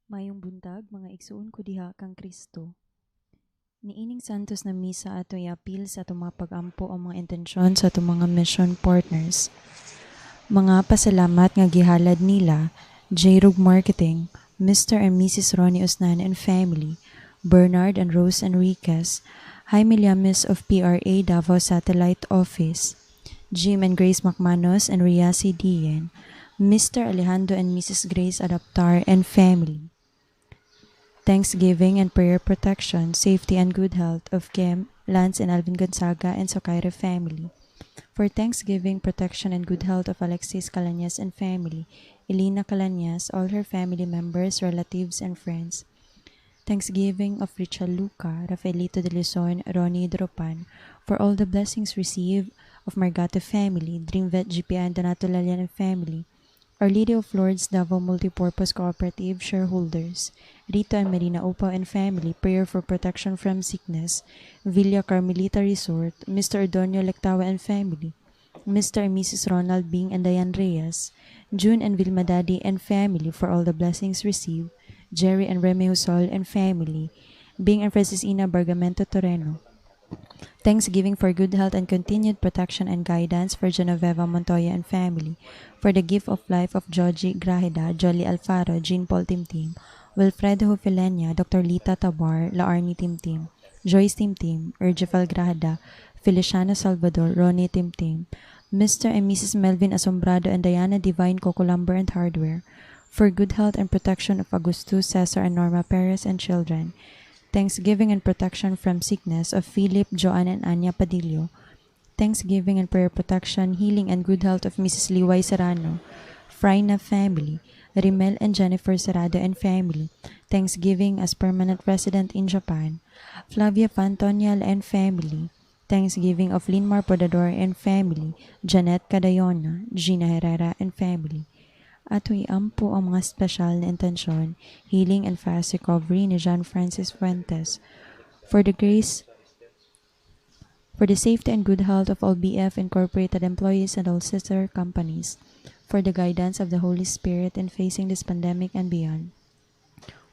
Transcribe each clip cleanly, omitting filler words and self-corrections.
Maayong buntag, mga igsuon ko diha kang Kristo. Niining Santos na Misa, ato iapil sa atong mga pagampo ang mga intensyon sa atong mga mission partners. Mga pasalamat nga gihalad nila: J-Rug Marketing, Mr. and Mrs. Ronnie Usnan and family, Bernard and Rose Enriquez, Jaime Llames of PRA Davao Satellite Office, Jim and Grace McManus and Riasi Dien, Mr. Alejandro and Mrs. Grace Adaptar and family. Thanksgiving and prayer protection, safety and good health of Kim, Lance and Alvin Gonzaga and Sokaire family. For Thanksgiving, protection and good health of Alexis Calanyas and family, Elena Calanyas, all her family members, relatives, and friends. Thanksgiving of Richard Luca, Rafaelito de Luzon, Ronnie Dropan, for all the blessings received of Margato family, Dreamvet GPI and Donato Lalian and family, Our Lady of Lourdes Davao Multipurpose Cooperative shareholders, Rito and Marina Upaw and family, prayer for protection from sickness, Villa Carmelita Resort, Mr. Ordonio Lectawa and family, Mr. and Mrs. Ronald Bing and Diane Reyes, June and Vilma Daddy and family, for all the blessings received, Jerry and Remy Husol and family, Bing and Francis Ina Bargamento Toreno. Thanksgiving for good health and continued protection and guidance for Genoveva Montoya and family, for the gift of life of Joji Grajeda, Jolly Alfaro, Jean Paul Timtim, Wilfredo Hufilenia, Dr. Lita Tabar, Laarni Timtim, Joyce Timtim, Erjefel Grajeda, Feliciano Salvador, Ronnie Timtim, Mr. and Mrs. Melvin Asombrado and Diana Divine Coco Lumber and Hardware, for good health and protection of Augustus, Cesar, and Norma Perez and children, Thanksgiving and protection from sickness of Philip, Joanne, and Anya Padillo, Thanksgiving and prayer protection, healing, and good health of Mrs. Liway Serrano, Frayna family, Rimel and Jennifer Serrado and family, Thanksgiving as permanent resident in Japan, Flavia Fantonial and family, Thanksgiving of Linmar Podador and family, Janet Cadayona, Gina Herrera and family. Ato iampo ang mga espesyal na intensyon, healing and fast recovery ni John Francis Fuentes, for the grace for the safety and good health of all BF Incorporated employees and all sister companies, for the guidance of the Holy Spirit in facing this pandemic and beyond,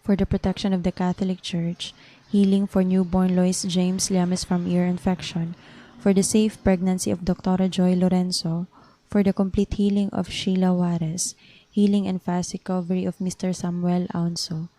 for the protection of the Catholic Church, healing for newborn Lois James Llames from ear infection, for the safe pregnancy of Dr. Joy Lorenzo, for the complete healing of Sheila Juarez, healing and fast recovery of Mr. Samuel Aunso.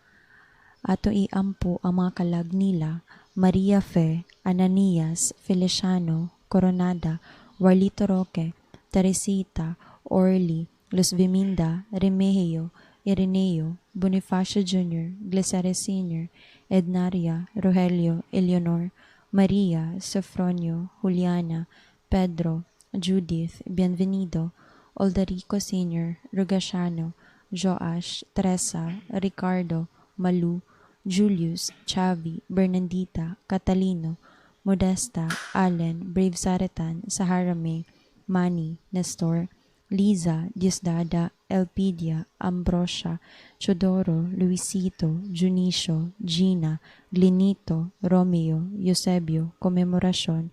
Ato iampo ang mga kalag nila: Maria Fe, Ananias, Feliciano, Coronada, Warlito Roque, Teresita, Orly, Luz Viminda, Remigio, Ireneo, Bonifacio Jr., Gliceria Sr., Ednaria, Rogelio, Eleonor, Maria, Sofronio, Juliana, Pedro, Judith, Bienvenido, Oldarico Sr., Rogaciano, Joash, Teresa, Ricardo, Malu, Julius, Chavi, Bernandita, Catalino, Modesta, Allen, Brave Saretan, Sahara May, Manny, Nestor, Liza, Diosdada, Elpidia, Ambrosia, Chodoro, Luisito, Junicio, Gina, Glinito, Romeo, Eusebio, Conmemoracion,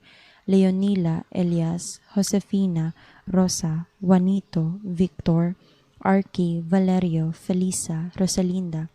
Leonila, Elias, Josefina, Rosa, Juanito, Victor, Arky, Valerio, Felisa, Rosalinda,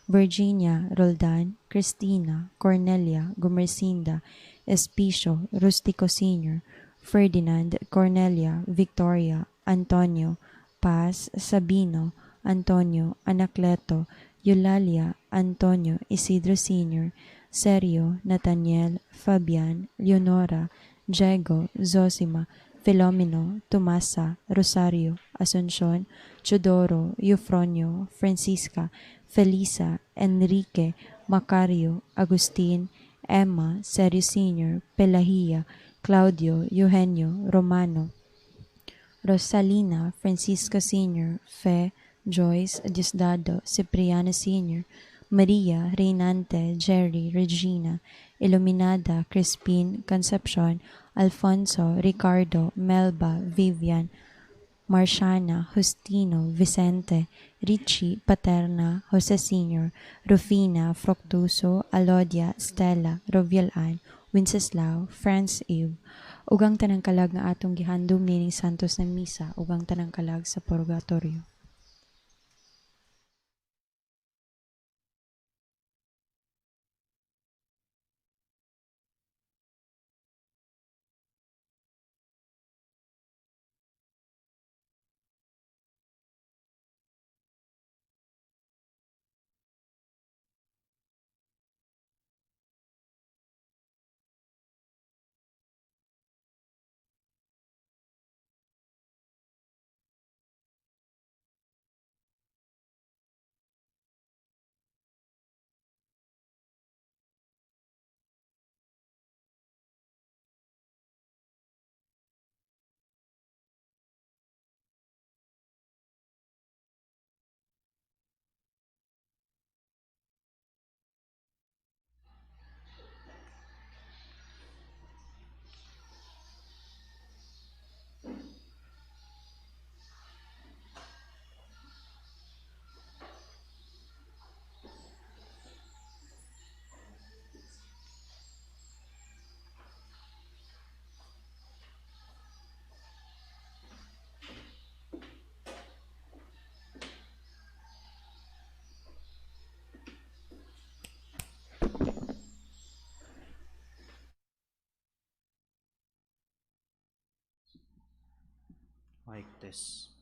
Virginia, Roldan, Cristina, Cornelia, Gumercinda, Espicio, Rustico Sr., Ferdinand, Cornelia, Victoria, Antonio, Paz, Sabino, Antonio, Anacleto, Eulalia, Antonio, Isidro Sr., Sergio, Nathaniel, Fabian, Leonora, Diego, Zosima, Filomeno, Tomasa, Rosario, Asuncion, Chodoro, Eufronio, Francisca, Felisa, Enrique, Macario, Agustin, Emma, Serio Sr., Pelahia, Claudio, Eugenio, Romano, Rosalina, Francisco Sr., Fe, Joyce, Diosdado, Cipriano Sr., Maria, Reynante, Jerry, Regina, Iluminada, Crispin, Concepcion, Alfonso, Ricardo, Melba, Vivian, Marciana, Justino, Vicente, Richie, Paterna, Jose Sr., Rufina, Fructuoso, Alodia, Stella, Rovialan, Wenceslao, Franz Eve, ug ang tanang kalag nga atong gihandom niining Santos na Misa ug ang tanang kalag sa Purgatorio. Mic test.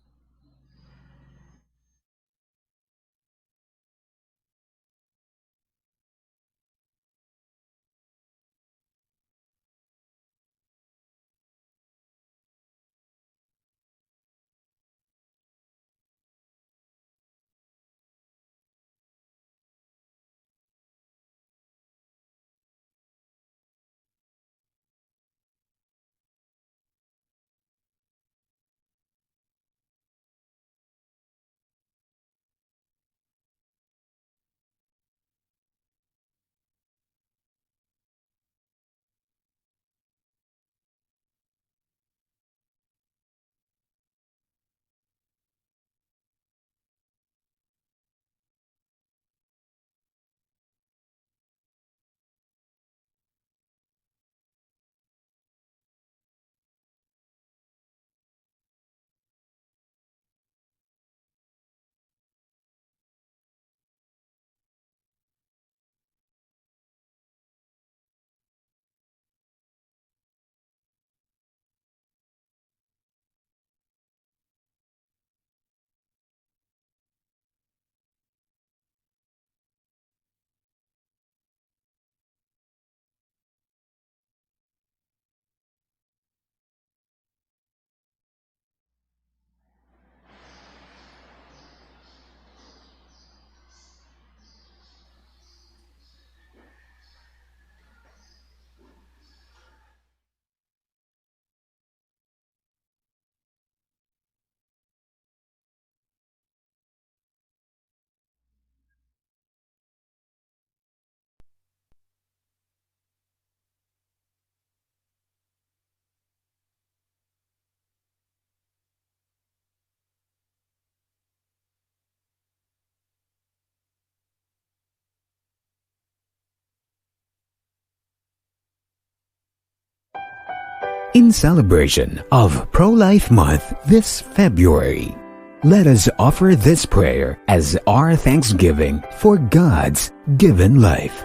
In celebration of Pro Life Month this February, let us offer this prayer as our thanksgiving for God's given life.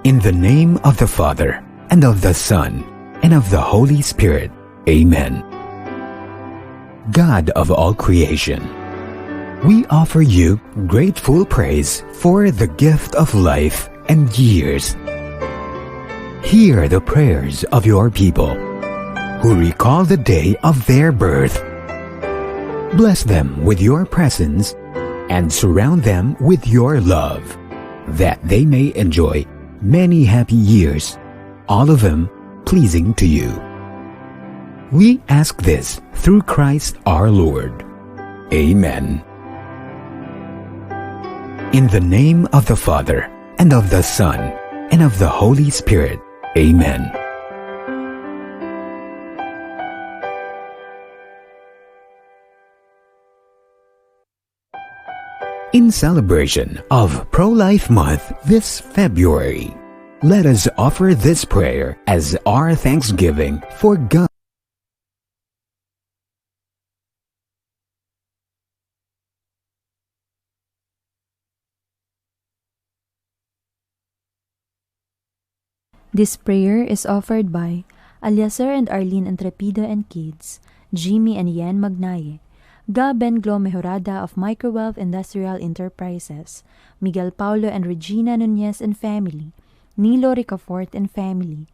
In the name of the Father, and of the Son, and of the Holy Spirit. Amen. God of all creation, we offer you grateful praise for the gift of life and years. Hear the prayers of your people who recall the day of their birth. Bless them with your presence and surround them with your love, that they may enjoy many happy years, all of them pleasing to you. We ask this through Christ our Lord. Amen. In the name of the Father, and of the Son, and of the Holy Spirit. Amen. In celebration of Pro Life Month this February, let us offer this prayer as our thanksgiving for God. This prayer is offered by Aliaser and Arlene Entrepida and kids, Jimmy and Yen Magnaye, Gaben Glo Mejorada of Microwealth Industrial Enterprises, Miguel Paulo and Regina Nunez and family, Nilo Ricafort and family,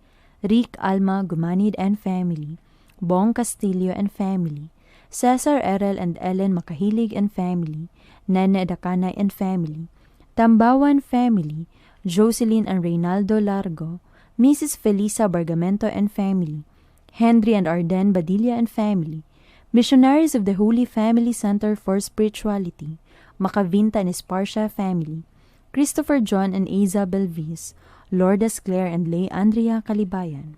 Rick Alma Gumanid and family, Bong Castillo and family, Cesar Erel and Ellen Makahilig and family, Nene Dacanay and family, Tambawan family, Jocelyn and Reynaldo Largo, Mrs. Felisa Bargamento and family, Henry and Arden Badilla and family, Missionaries of the Holy Family Center for Spirituality, Macavinta and Esparcia family, Christopher John and Aza Belvis, Lourdes Claire and Lay Andrea Calibayan.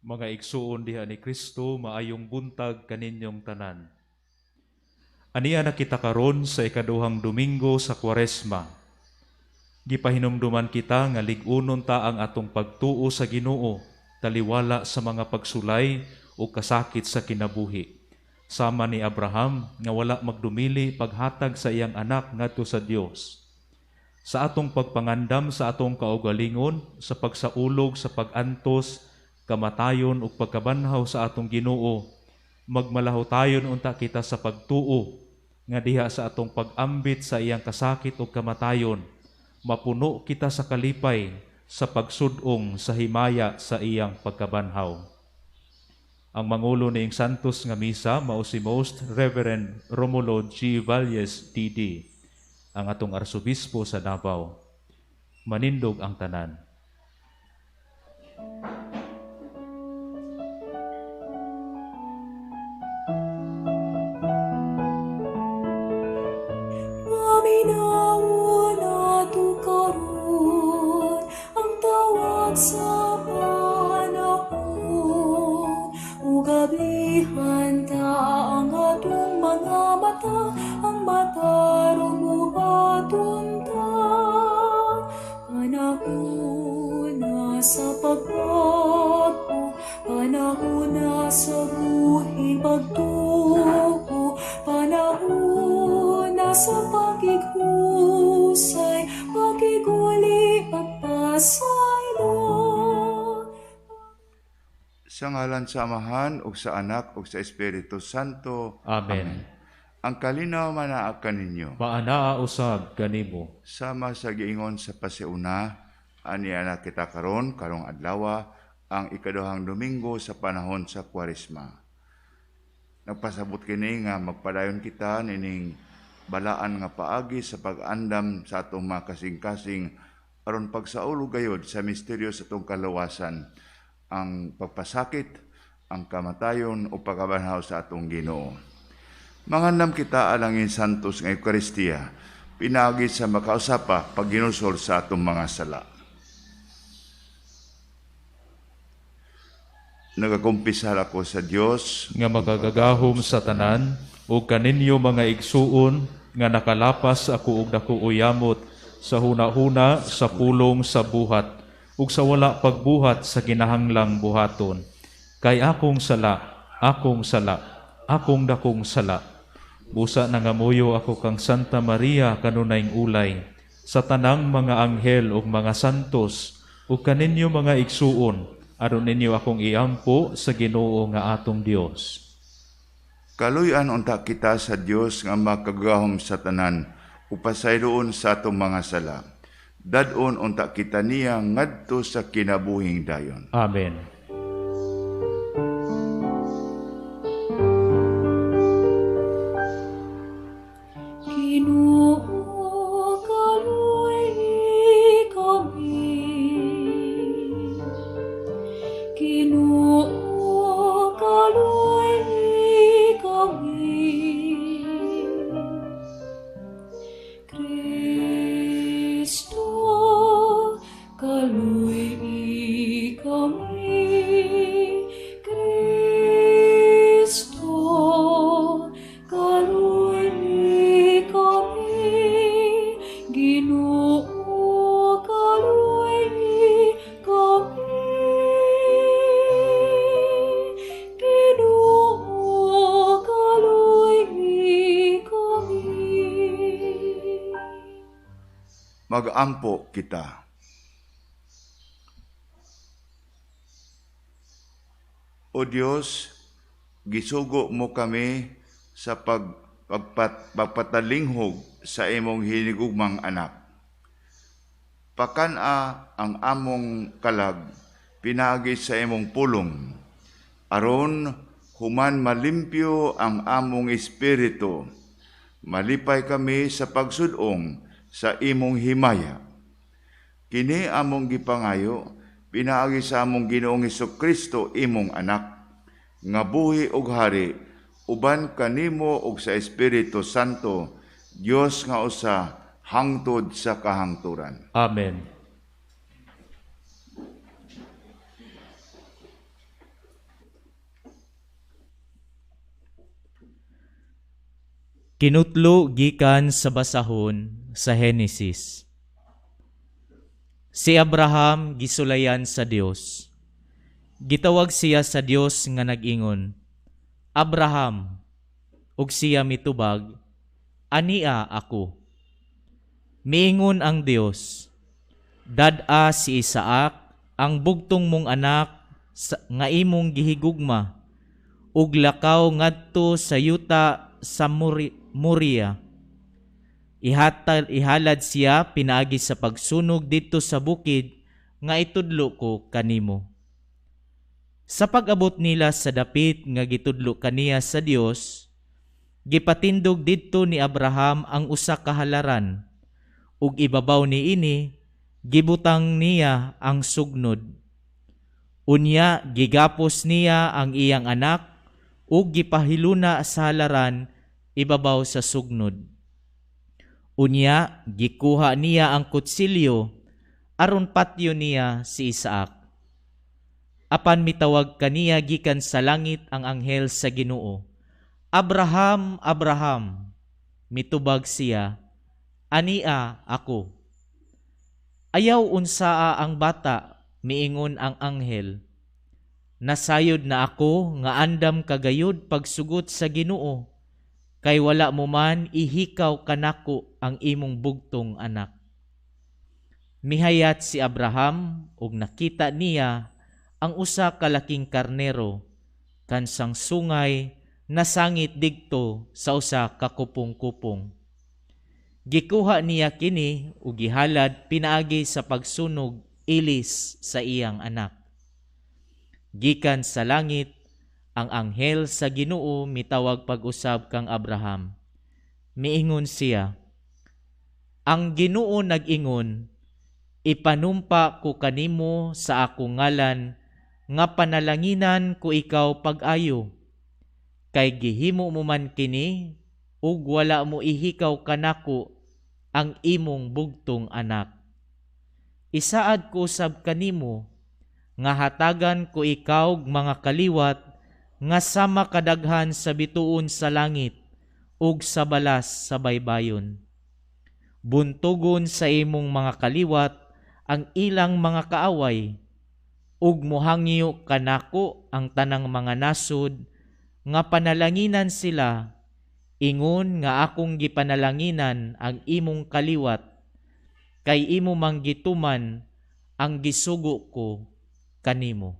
Mga igsuon diha ni Kristo, maayong buntag kaninyong tanan. Ania na kita karon sa ikaduhang Domingo sa Kwaresma. Gipahinumduman kita nga lig-unon ta ang atong pagtuo sa Ginoo, taliwala sa mga pagsulay o kasakit sa kinabuhi. Sama ni Abraham nga wala magdumili paghatag sa iyang anak ngadto sa Dios. Sa atong pagpangandam sa atong kaugalingon, sa pagsaulog, sa pagantos, kamatayon ug pagkabanhaw sa atong Ginoo, magmalahutayon unta kita sa pagtuo nga diha sa atong pag-ambit sa iyang kasakit ug kamatayon, mapuno kita sa kalipay sa pagsud-ong sa himaya sa iyang pagkabanhaw. Ang mangulo niing Santos nga misa mao si Most Reverend Romulo G. Valles D.D., ang atong arsobispo sa Davao. Manindog ang tanan. Paminawon nato karon ang tawag sa panahon, ug ablihan ta ang atong mga mata, ang matarong buhaton ta. Panahon na sa pagbago, panahon na sa buhing pagtuo, panahon na sa pakighusay, pakiguli, pagpasaylo. Sa ngalan sa Amahan, ug sa Anak, ug sa Espiritu Santo. Amen. Ang kalinaw manaa kaninyo. Maanaa usab kanimo. Sama sa giingon sa pasiuna, ania na kita karon, karong adlawa, ang ikaduhang Domingo sa panahon sa Kwaresma. Nagpasabot kini nga magpadayon kita nining balaan nga paagi sa pag-andam sa atong mga kasing-kasing aron pagsaulog gayod sa misteryo sa atong kalawasan, ang pagpasakit, ang kamatayon o pagkabanhaw sa atong Ginoo. Mangandam kita alangin santos nga Eukaristiya, pinaagi sa makausapa pagginusol sa atong mga sala. Nagakumpisal ako sa Dios nga makagagahom sa tanan ug kaninyo mga igsuon nga nakalapas ako og dako uyamot sa hunahuna, sa pulong, sa buhat ug sa wala pagbuhat sa kinahanglang buhaton. Kay akong sala, akong sala, akong dakong sala. Busa nangamuyo ako kang Santa Maria kanunayng ulay, sa tanang mga anghel ug mga santos ug kaninyo mga igsuon, aron ninyo akong iampo sa Ginoo nga atong Dios. Kaluy-an unta kita sa Dios nga makagagahom sa tanan, upasayloon sa atong mga sala. Dad-on unta kita niya ngadto sa kinabuhing dayon. Amen. Ginoo, kaluy-i kami. Ginoo, kaluy-i kami. Kristo, kaluy-i kami. Kristo, kaluy-i kami. Ginoo, kaluy-i kami. Ginoo, kaluy-i kami. Mag-ampo kita. O Dios, gisugo mo kami sa pagpatalinghog sa imong hinigugmang anak. Pakan-a ang among kalag pinaagi sa imong pulong, aron human malimpyo ang among espiritu, malipay kami sa pagsud-ong sa imong himaya. Kini among gipangayo pinaagi sa among Ginoong Hesukristo imong anak, nga buhi ug hari uban kanimo ug sa Espiritu Santo, Dios nga usa hangtod sa kahangturan. Amen. Kinutlo gikan sa basahon sa Henesis. Si Abraham gisulayan sa Dios. Gitawag siya sa Dios nga nag-ingon, "Abraham," ug siya mitubag, "Ania ako." Miingon ang Dios, "Dad-a si Isaac, ang bugtong mong anak nga imong gihigugma, ug lakaw ngadto sa yuta sa Moria. Ihalad siya pinaagi sa pagsunog didto sa bukid nga itudlo ko kanimo." Sa pag-abot nila sa dapit nga gitudlo kaniya sa Dios, gipatindog didto ni Abraham ang usa ka halaran, ug ibabaw niini gibutang niya ang sugnod. Unya gigapos niya ang iyang anak ug gipahiluna sa halaran ibabaw sa sugnod. Unya gikuha niya ang kutsilyo aron patyo niya si Isaac. Apan mitawag kaniya gikan sa langit ang anghel sa Ginoo, "Abraham, Abraham." Mitubag siya, "Ania ako." "Ayaw unsaa ang bata," miingon ang anghel. "Nasayod na ako nga andam kagayod pagsugot sa Ginoo, kay wala mo man ihikaw kanako ang imong bugtong anak." Mihayat si Abraham ug nakita niya ang usa ka laking karnero kansang sungay nasangit digto sa usa ka kupong-kupong. Gikuha niya kini ug gihalad pinaagi sa pagsunog ilis sa iyang anak. Gikan sa langit, ang anghel sa Ginoo mitawag pag-usab kang Abraham. Miingon siya, "Ang Ginoo nag-ingon, ipanumpa ko kanimo sa akong ngalan nga panalanginan ko ikaw pag-ayo. Kay gihimo mo man kini ug wala mo ihikaw kanako ang imong bugtong anak. Isaad ko sab kanimo nga hatagan ko ikaw mga kaliwat nga sama kadaghan sa bituon sa langit ug sa balas sa baybayon. Buntugon sa imong mga kaliwat ang ilang mga kaaway, ug mohangyo kanako ang tanang mga nasod nga panalanginan sila, ingon nga akong gipanalanginan ang imong kaliwat, kay imo mang gituman ang gisugo ko kanimo."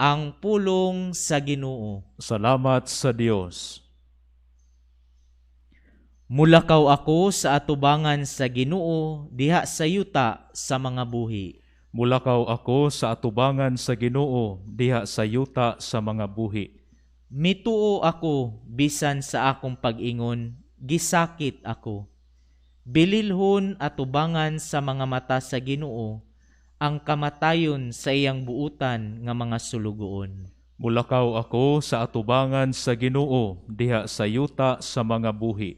Ang pulong sa Ginoo. Salamat sa Dios. Mulakaw ako sa atubangan sa Ginoo diha sa yuta sa mga buhi. Mulakaw ako sa atubangan sa Ginoo diha sa yuta sa mga buhi. Mituo ako bisan sa akong pag-ingon, gisakit ako. Bililhon atubangan sa mga mata sa Ginoo ang kamatayon sa iyang buutan nga mga sulugoon. Mulakaw ako sa atubangan sa Ginoo diha sa yuta sa mga buhi.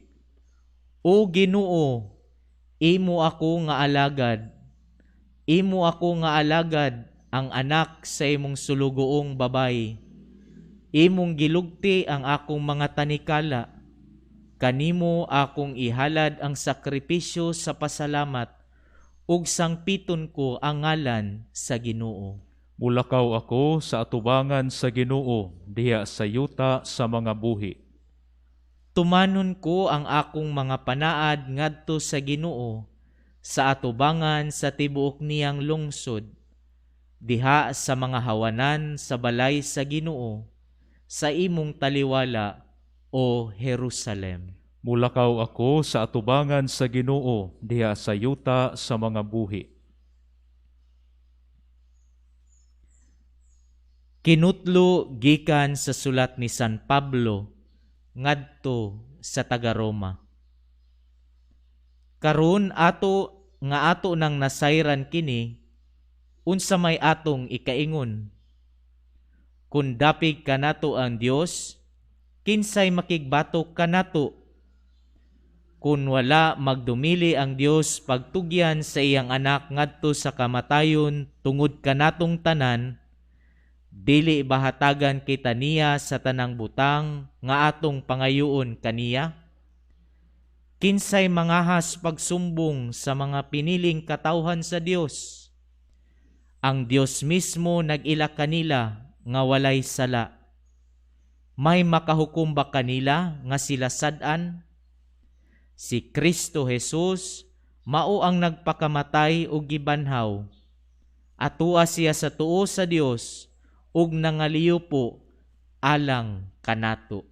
O Ginoo, imo ako nga alagad. Imo ako nga alagad ang anak sa imong sulugoong babay. Imong gilugti ang akong mga tanikala. Kanimo akong ihalad ang sakripisyo sa pasalamat, ug sangpiton ko ang ngalan sa Ginoo. Mulakaw ako sa atubangan sa Ginoo diha sa yuta sa mga buhi. Tumanon ko ang akong mga panaad ngadto sa Ginoo sa atubangan sa tibuok niyang lungsod, diha sa mga hawanan sa balay sa Ginoo, sa imong taliwala, o Jerusalem. Mulakaw ako sa atubangan sa Ginoo diha sa yuta sa mga buhi. Kinutlo gikan sa sulat ni San Pablo ngadto sa taga-Roma. Karon ato nga ato nang nasayran kini, unsa may atong ikaingon? Kun dapig kanato ang Dios, kinsay makigbatok kanato? Kun wala magdumili ang Dios pagtugyan sa iyang anak ngadto sa kamatayon tungod kanatong tanan, Dili ba hatagan kita niya sa tanang butang nga atong pangayoon kaniya? Kinsay mangahas pagsumbong sa mga piniling katawhan sa Dios? Ang Dios mismo nag-ila kanila nga walay sala. May makahukom ba kanila nga sila sad-an? Si Kristo Jesus mao ang nagpakamatay ug gibanhaw. Atua siya sa tuo sa Dios ug nangaliupo alang kanato.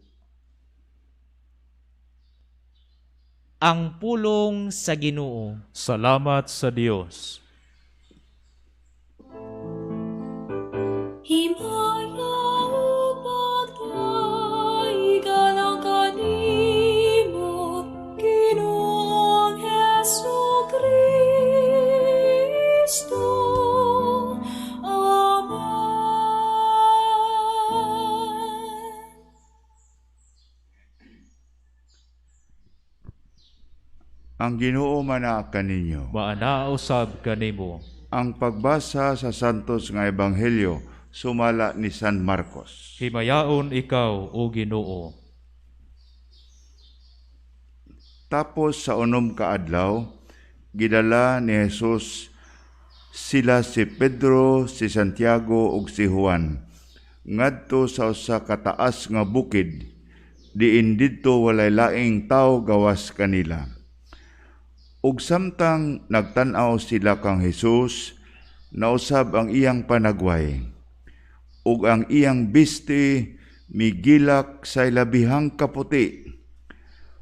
Ang pulong sa Ginoo. Salamat sa Dios. Himaya ug pagdaigan ang kanimo, Ginoong Hesus Kristo. Amen. Ang Ginoo manaa kaninyo. Maanaa usab kanimo. Ang pagbasa sa Santos nga Ebanghelyo sumala ni San Marcos. Himayaon ikaw, o Ginoo. Tapos sa 6 ka adlaw, gidala ni Jesus sila si Pedro, si Santiago ug si Juan ngadto sa usa ka taas nga bukid, diin didto walay laing tawo gawas kanila. Ug samtang nagtan-aw sila kang Jesus, nausab ang iyang panagway, ug ang iyang bisti migilak sa ilabihang kaputi.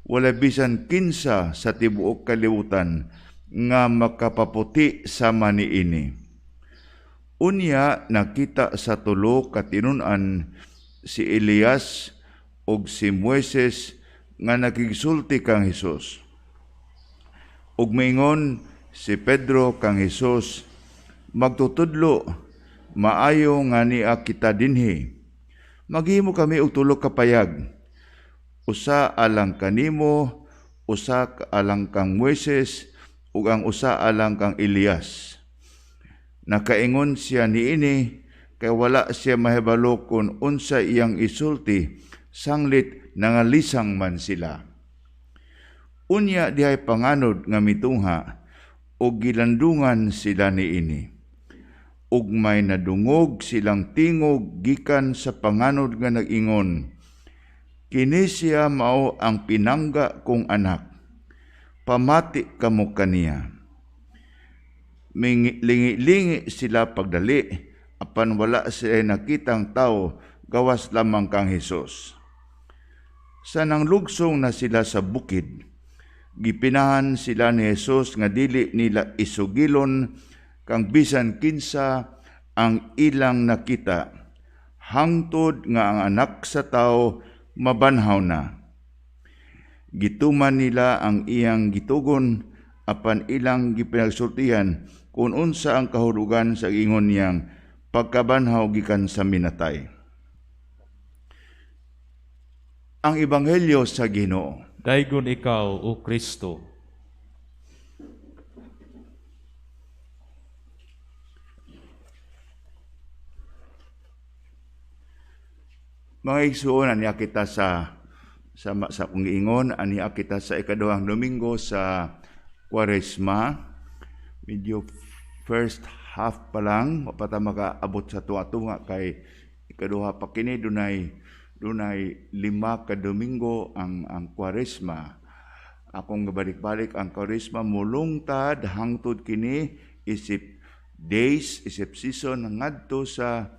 Wala bisan kinsa sa tibuok kalibutan nga makapaputi sama niini. Unya nakita sa tulo ka tinun-an si Elias ug si Moises nga nakigsulti kang Hesus. Ug miingon si Pedro kang Hesus, magtutudlo, maayo nga nia kita dinhi. Maghimo kami og tulo ka payag. Usa alang kanimo, usa alang kang Moises, ug ang usa alang kang Elias. Nakaingon siya niini kay wala siya mahibalo kun unsa iyang isulti, sanglit nangalisang man sila. Unya dihay panganod nga mitungha ug gilandungan sila niini. Ug may nadungog silang tingog gikan sa panganod nga nag-ingon, kini siya mao ang pinangga kong anak, pamati kamo kaniya. Lingi-lingi sila pagdali, apan wala sila nakitang tao gawas lamang kang Hesus. Sa nanglugsong na sila sa bukid, gipinahan sila ni Hesus nga dili nila isugilon kang bisan kinsa ang ilang nakita, hangtod nga ang anak sa tao mabanhaw na. Gituman nila ang iyang gitugon, apan ilang gipinagsultihan kung unsa ang kahulugan sa ingon niyang pagkabanhaw gikan sa minatay. Ang Ebanghelyo sa Ginoo. Daygon ikaw, o Kristo. Mga igsuon, aniya kita sa kung giingon, aniya kita sa ikaduhang Domingo sa Kwaresma. Medyo first half pa lang, wa pa ta makaabot sa tunga-tunga kay ikaduha pa kini, dunay 5 ka Domingo ang Kwaresma. Akong gabalik-balik ang Kwaresma mulungtad hangtod kini isip days, isip season ngadto sa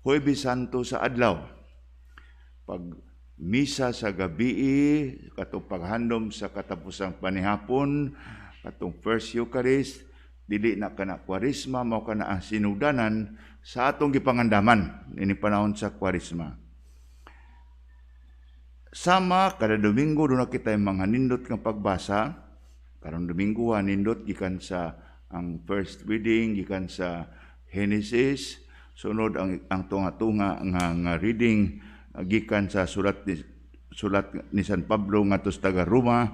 Huwebes Santo sa adlaw. Pag misa sa gabii, katong paghandom sa katapusang panihapon, katong first Eucharist, dili na kana Kwaresma, mao kana ang sinugdanan sa atong gipangandaman ini panahon sa Kwaresma. Sama kada Domingo doon na kita mga nindot nga pagbasa. Karong Domingo nindot gikan sa ang first reading gikan sa Genesis, sunod ang tunga-tunga nga reading gikan sa sulat ni San Pablo ngadto sa taga Roma,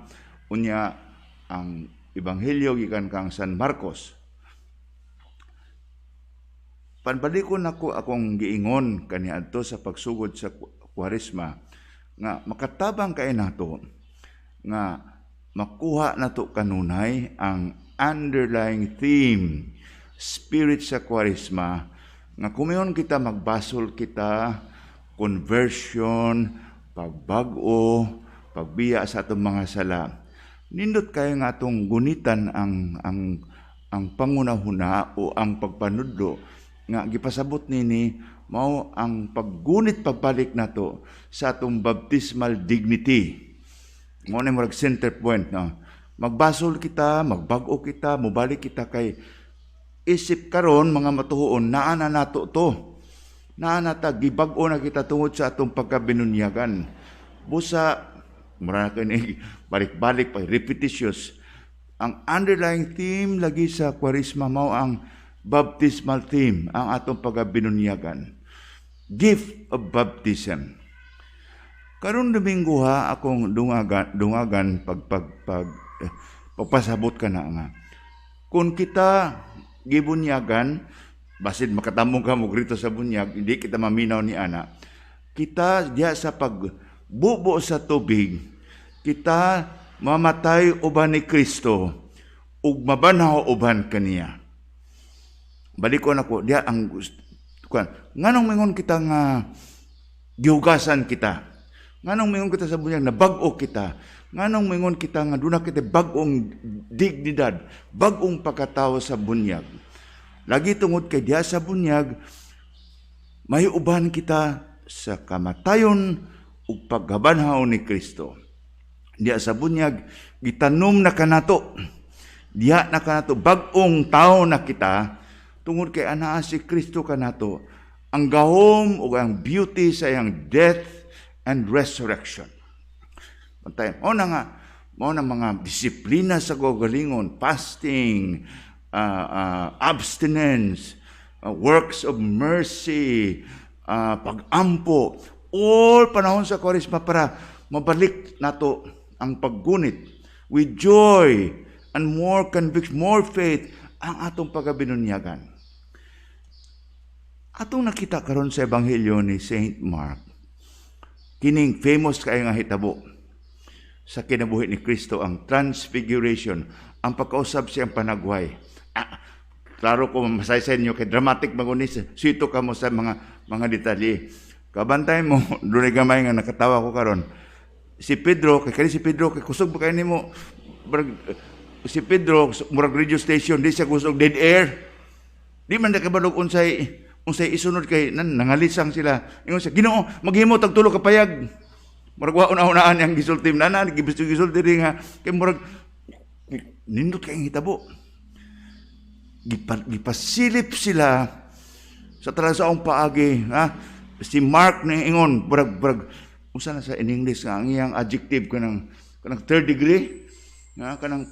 unya ang Ebanghelyo gikan kang San Marcos. Panbalikon nako akong giingon kaniadto sa pagsugod sa Kwaresma nga makatabang kay nato nga makuha nato kanunay ang underlying theme, spirit sa Kwaresma, nga kumiyon kita magbasol kita, conversion, pagbag-o, pagbiya sa atong mga sala. Nindot kayo nga atong gunitan ang pangunahuna o ang pagpanudlo nga gipasabot nini mao ang paggunit pagbalik nato sa atong baptismal dignity. Mao na murag center point, no? Magbasol kita, magbag-o kita, mobalik kita kay isip karon mga matuhuon, naa na nato to. Naa na ta, gibag-o na kita tungod sa atong pagkabinunyagan. Busa mura na kini balik-balik pa, repetitious. Ang underlying theme lagi sa Kwaresma mao ang baptismal theme, ang atong pagkabinunyagan. Gift of baptism. Karon Domingo ha, akong dungagan pag pagpasabot ka na nga. Kung kita gibunyagan, basin makatamong ka mo grito sa bunyag, hindi kita maminaw ni ana. Kita diya sa pagbubo sa tubig, kita mamatay uban ni Kristo ug mabanhaw uban kaniya. Balikon ako diya ang kuan. Nganong mingon kita nga gihugasan kita? Nganong mingon kita sa bunyag na bag-o kita? Nganong mingon kita nga duna kita bag-ong dignidad, bag-ong pagkatao sa bunyag? Lagi tungod kay diya sa bunyag may uban kita sa kamatayon ug pagkabanhaw ni Kristo. Diya sa bunyag gitanom na kanato. Diya na kanato, bag-ong tao na kita tungod kay anaa si Kristo kanato, ang gahom ug ang beauty sa iyang death and resurrection. Bantayan. O na nga, mao na mga disiplina sa kaugalingon, fasting, abstinence, works of mercy, pag-ampo, all panahon sa Kwaresma para mabalik nato ang paggunit with joy and more conviction, more faith ang atong pagkabinunyagan. Atong nakita karon sa Ebanghelyo ni Saint Mark, kining famous kaayo nga hitabo sa kinabuhi ni Kristo, ang Transfiguration, ang pagkausab sa iyang panagway. Ah, klaro ko masaysay niyo kay dramatic magunis, sito ka mo sa mga detalye. Kabantay mo, dunay gamay nga nakatawa ko karon. Si Pedro, kay kani si Pedro, kay kusog ba kay nimo? Si Pedro, murag radio station, di siya kusog, dead air. Di man na kabalog unsay unsay isunod kay nangalisang sila. Ingon siya, "Ginoo, maghimo tag tulo ka payag." Murag wa una-unaan yang gisulti nana, gibisto gisulti rin nga kay murag nindot kay hitabo. Gipasilip sila sa talang paagi, ha? Si Mark ni ingon murag unsa na sa in English nga ang iyang adjective, kanang third degree nga kanang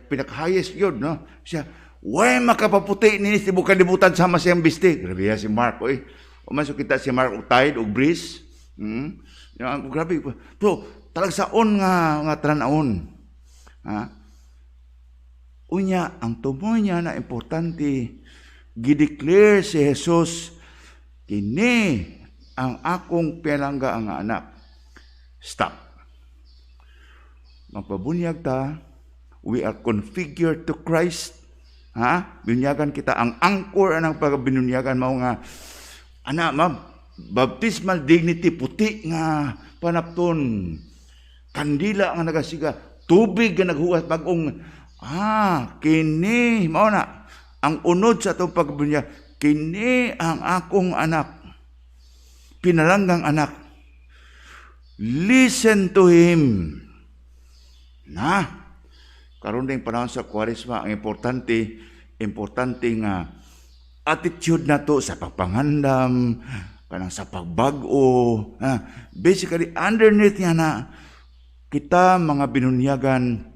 pinaka highest yun, no? Siya way makapaputi ni tibuok kalibutan sama siyang bisti. Grabe ya si Mark, oy. Umasok kita si Mark og tide og breeze. Ya, grabe. So, talagsaon nga tan-awon. Ha? Unya, ang tumoy niya na importante, gideclare si Jesus, "Kini ang akong pinalangga ang anak." Stop. Magpabunyag ta, we are configured to Christ. Ha? Binyagan kita, ang anchor anang pagkabinunyagan mao nga ana, ma'am, baptismal dignity, puti nga panapton, kandila nga nagasiga, tubig nga naghugas, bagong kini mao na ang unod sa atong pagkabinunyag. "Kini ang akong anak, pinalanggang anak, listen to him." Na karon ding panahon sa Kwaresma, ang importante importante nga attitude nato sa pagpangandam, kanang sa pagbag-o, ha? Basically, underneath niya na kita mga binunyagan,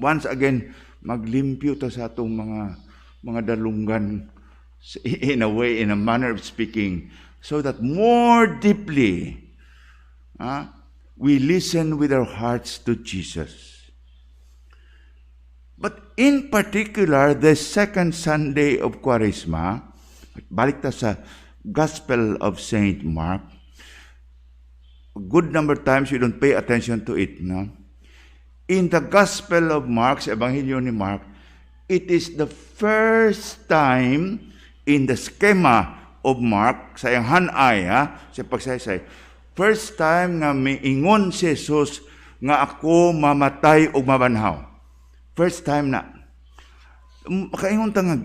once again maglimpyo ta sa atong mga dalunggan, in a way, in a manner of speaking, so that more deeply we listen with our hearts to Jesus. But in particular, the second Sunday of Kwaresma, Balik ta sa Gospel of Saint Mark. A good number of times you don't pay attention to it, no? In the Gospel of Mark, sa Ebanghelyo ni Mark, it is the first time in the schema of Mark, sa iyang hanay, ha, sa pagsaysay, first time nga miingon si Jesus nga ako mamatay ug mabanhaw. First time na. Makaingon ta nga,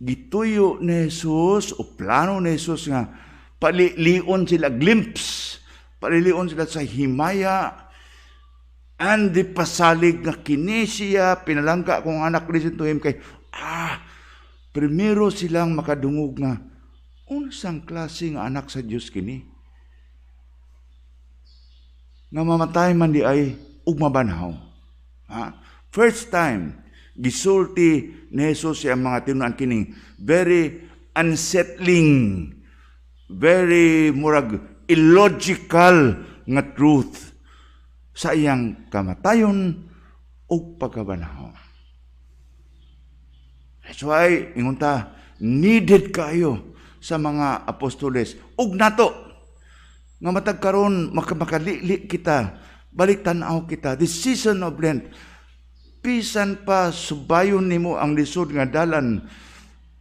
gituyo ni Jesus o plano ni Jesus nga palilion sila, glimpse, palilion sila sa himaya and di pasalig nga kini siya, pinalangga akong anak, listen to him, kay primero silang makadungog nga unsang klase nga anak sa Dios kini nga mamatay man di ay ug mabanhaw, ha? First time gisulti ni Jesus sa mga tinunan kining very unsettling, very murag illogical nga truth sa iyang kamatayon ug pagkabanhaw. That's why, ingon ta, needed kayo sa mga apostoles ug nato nga matag karon makalili kita, balik tan-aw kita this season of Lent. Bisan pa subayon nimo ang lisod nga dalan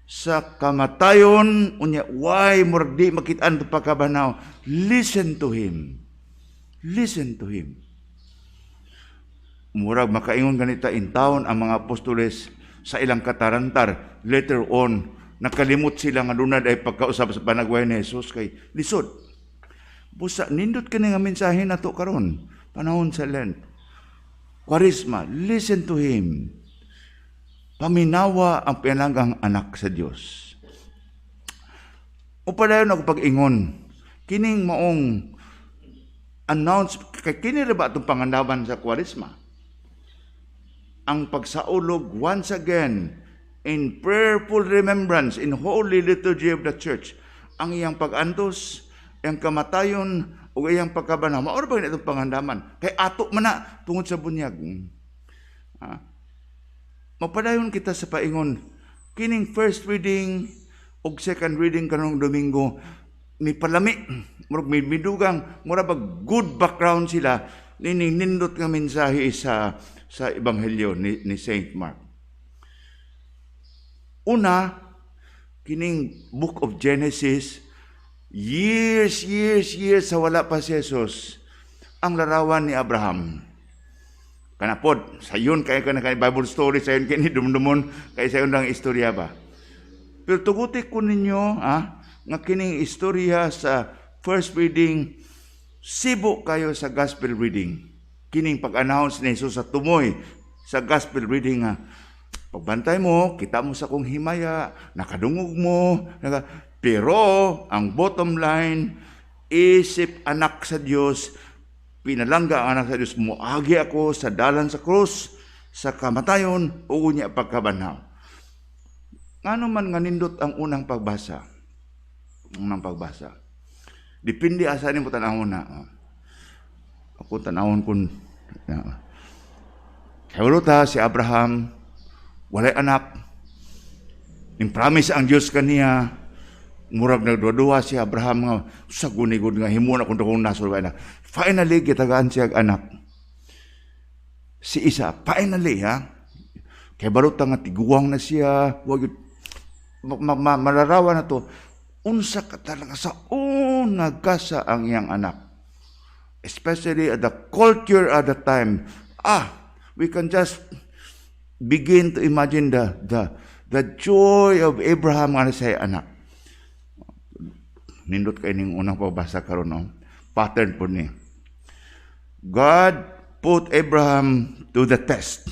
sa kamatayon, unya why murag di makit-an pagkabanhaw, listen to him, listen to him. Murag makaingon ganita in town ang mga apostoles sa ilang katarantar. Later on, nakalimot sila nga dunad ay pagkausap sa panagway ni Jesus kay lisod. Busa nindot kini nga mensahe nato karon, panahon sa Lent, Kwaresma, listen to him. Paminawa ang pinalanggang anak sa Dios. O padayon ako pag-ingon, kining maong announce, kay kini ra ba atong pangandaman sa Kwaresma? Ang pagsaulog once again in prayerful remembrance in holy liturgy of the church, ang iyang pag-antos, iyang kamatayon, ug iyang pagkabanhaw. Mao ra ba itong pangandaman? Kay ato man na tungod sa bunyag. Ha? Mapadayon kita sa paingon, kining first reading ug second reading karong Domingo ni palami, murag may midugang, mura bag good background sila nining nindot nga mensahe sa ebanghelyo ni Saint Mark. Una, kining Book of Genesis, years, years, years sa wala pa si Jesus, ang larawan ni Abraham. Kanapod, sayon kay kana kay Bible story, sayon kini dumdumon, kay sayon lang istorya ba. Pero tuguti ko ninyo, nga kining istorya sa first reading, sibo kayo sa gospel reading. Kining pag-announce ni Jesus sa tumoy sa gospel reading nga pagbantay mo, kita mo sa kong himaya, nakadungog mo, pero ang bottom line, isip anak sa Dios, pinalangga ang anak sa Dios, muagi ako sa dalan sa krus, sa kamatayon, ug unya pagkabanhaw. Ngano man nga nindot ang unang pagbasa? Unang pagbasa. Depende asa nimo tan-awon na. Ako tan-awon kun kay ta si Abraham walay anak. Ning promise ang Dios kaniya, murag nagduha si Abraham nga sa gunigod nga himo na kung dakong nasol anak. Finally gitagaan siya anak. Si Isaac, finally ha. Kay balo ta nga tiguang na siya, wag malarawan na to unsa ka talaga sa una gasa ang iyang anak. Especially at the culture at the time. We can just begin to imagine the joy of Abraham nga sa anak. Nindot kay ning unang pagbasa karon, no? Pattern po ni. God put Abraham to the test.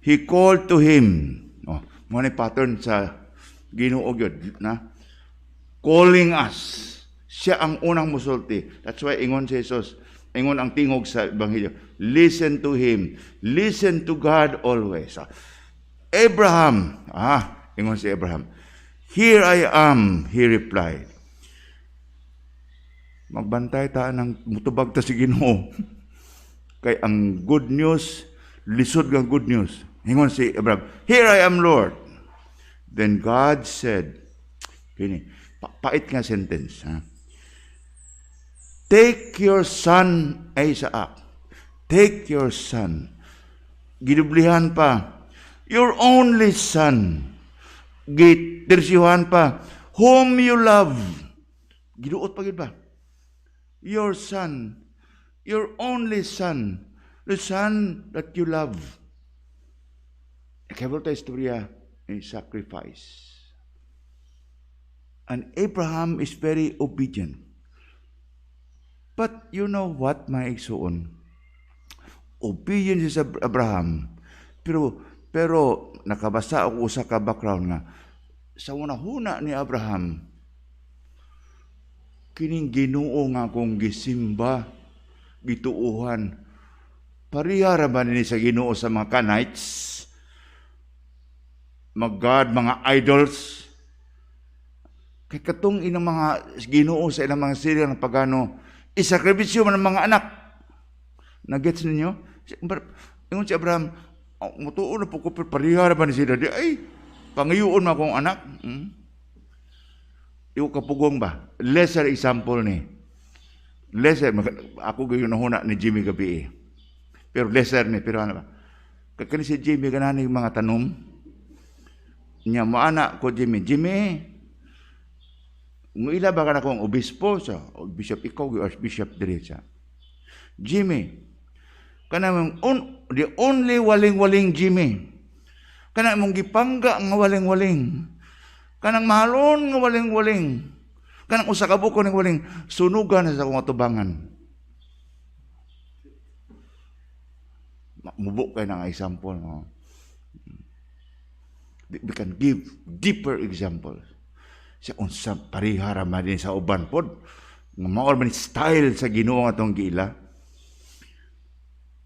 He called to him. Oh, mo ni pattern sa Ginoo gyud na calling us. Siya ang unang musulti. That's why ingon si Jesus, ingon ang tingog sa ebanghelyo, listen to him. Listen to God always. Abraham, ingon si Abraham, "Here I am," he replied. Magbantay ta ng mutubag ta si Ginoo. Kay ang good news, lisod nga good news. Ingon si Abraham, "Here I am, Lord." Then God said, kini, pait nga sentence, ha? "Take your son Isaac." Take your son. Gidublihan pa. "Your only son." Gitersyuhan pa. "Whom you love." Giduot pa gid ba? Your son. Your only son. The son that you love. Kabalo ta istorya ni sacrifice. And Abraham is very obedient. But you know what, mga igsuon? Obedient si Abraham. Pero nakabasa ako usa ka background nga sa una-huna ni Abraham, kining Ginoo nga akong gisimba, gituuhan, pareha ra ba ni sa Ginoo sa mga Canaanites? Mga God, mga idols. Kay katong inang mga Ginoo sa ilang mga sila ng pagano, isakripisyo man ang mga anak. Nagets ninyo? Ingon si Abraham, "Oh, mutuo na po ko, pero pareha ra ba ni sila? Di ay, pangayuon mo akong anak." Di ko kapugong ba? Lesser example ni. Lesser, ako gayon nahuna ni Jimmy gabi eh. Pero lesser ni, pero ano ba? Kani si Jimmy, ganahan yung mga tanom. Nya moana ko, "Jimmy, Jimmy, muila ba ka na akong obispo sa bishop ikaw, archbishop diri sa. Jimmy, kanang the only waling-waling Jimmy. Kanang mong gipangga nga waling-waling. Kanang mahalon nga waling-waling. Kanang usa ka buko ning waling sunugan sa akong atubangan." Mubo kay na nga example, no? We can give deeper examples. Sa unsa pareha ra man din sa uban pod nga mao man style sa Ginoo nga atong giila.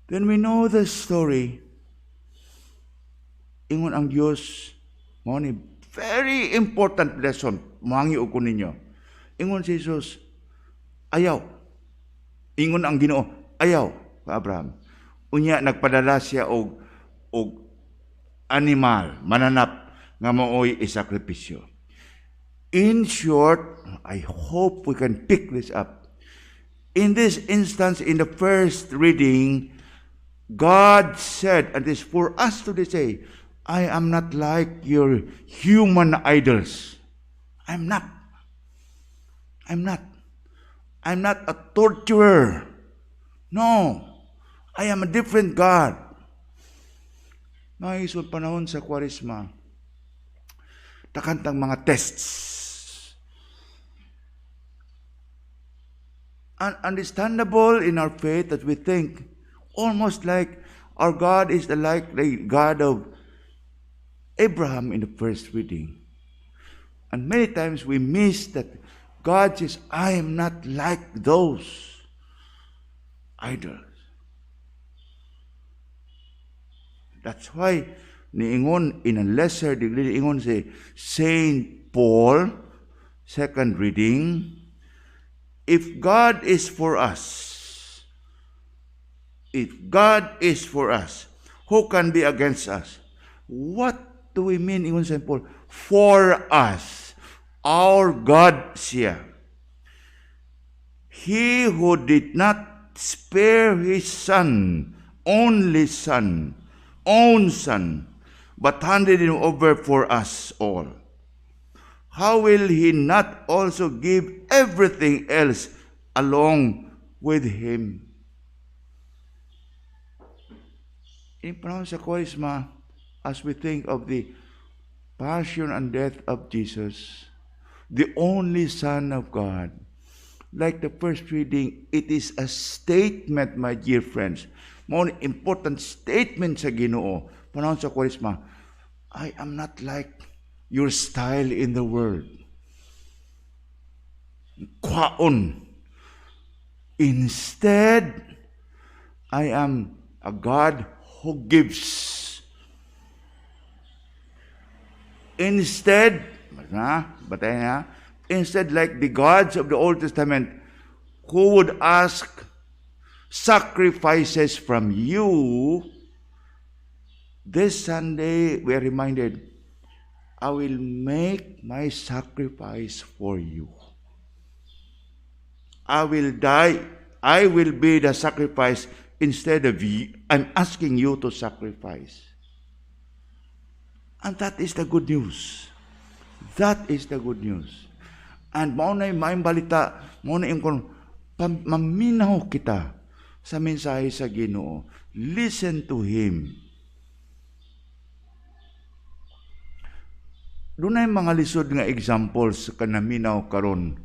Then we know the story. Ingon ang Dios, mao ni very important lesson, mohangi ko ninyo. Ingon si Jesus, "Ayaw." Ingon ang Ginoo, "Ayaw," ka Abraham. Unya nagpadala siya og animal, mananap nga maoy isakripisyo. In short, I hope we can pick this up. In this instance, in the first reading, God said, and this for us to say, "I am not like your human idols. I'm not. I'm not. I'm not a torturer. No. I am a different God." Mga igsoon, panahon sa Kwaresma, takantang mga tests. And understandable in our faith that we think almost like our God is like the God of Abraham in the first reading. And many times we miss that God says, "I am not like those idols." That's why niingon in a lesser degree, niingon si Saint Paul, second reading, if God is for us, if God is for us, who can be against us? What do we mean, ingon Saint Paul? For us, our God siya. He who did not spare his son, only son, own son, but handed him over for us all, how will he not also give everything else along with him? In panahon sa Kwaresma, as we think of the passion and death of Jesus, the only Son of God, like the first reading, it is a statement, my dear friends. More important statement sa Ginoo. Panahon sa Kwaresma, I am not like your style in the world. Kwaon. Instead, I am a God who gives. Instead, batay na, instead like the gods of the Old Testament who would ask sacrifices from you, this Sunday we are reminded, I will make my sacrifice for you. I will die. I will be the sacrifice instead of you. I'm asking you to sacrifice. And that is the good news. That is the good news. And mao na yung maayong balita, mao na yung maminaw kita sa mensahe sa Ginoo. Listen to Him. Dunay mga lisod nga examples kanaminaw karon.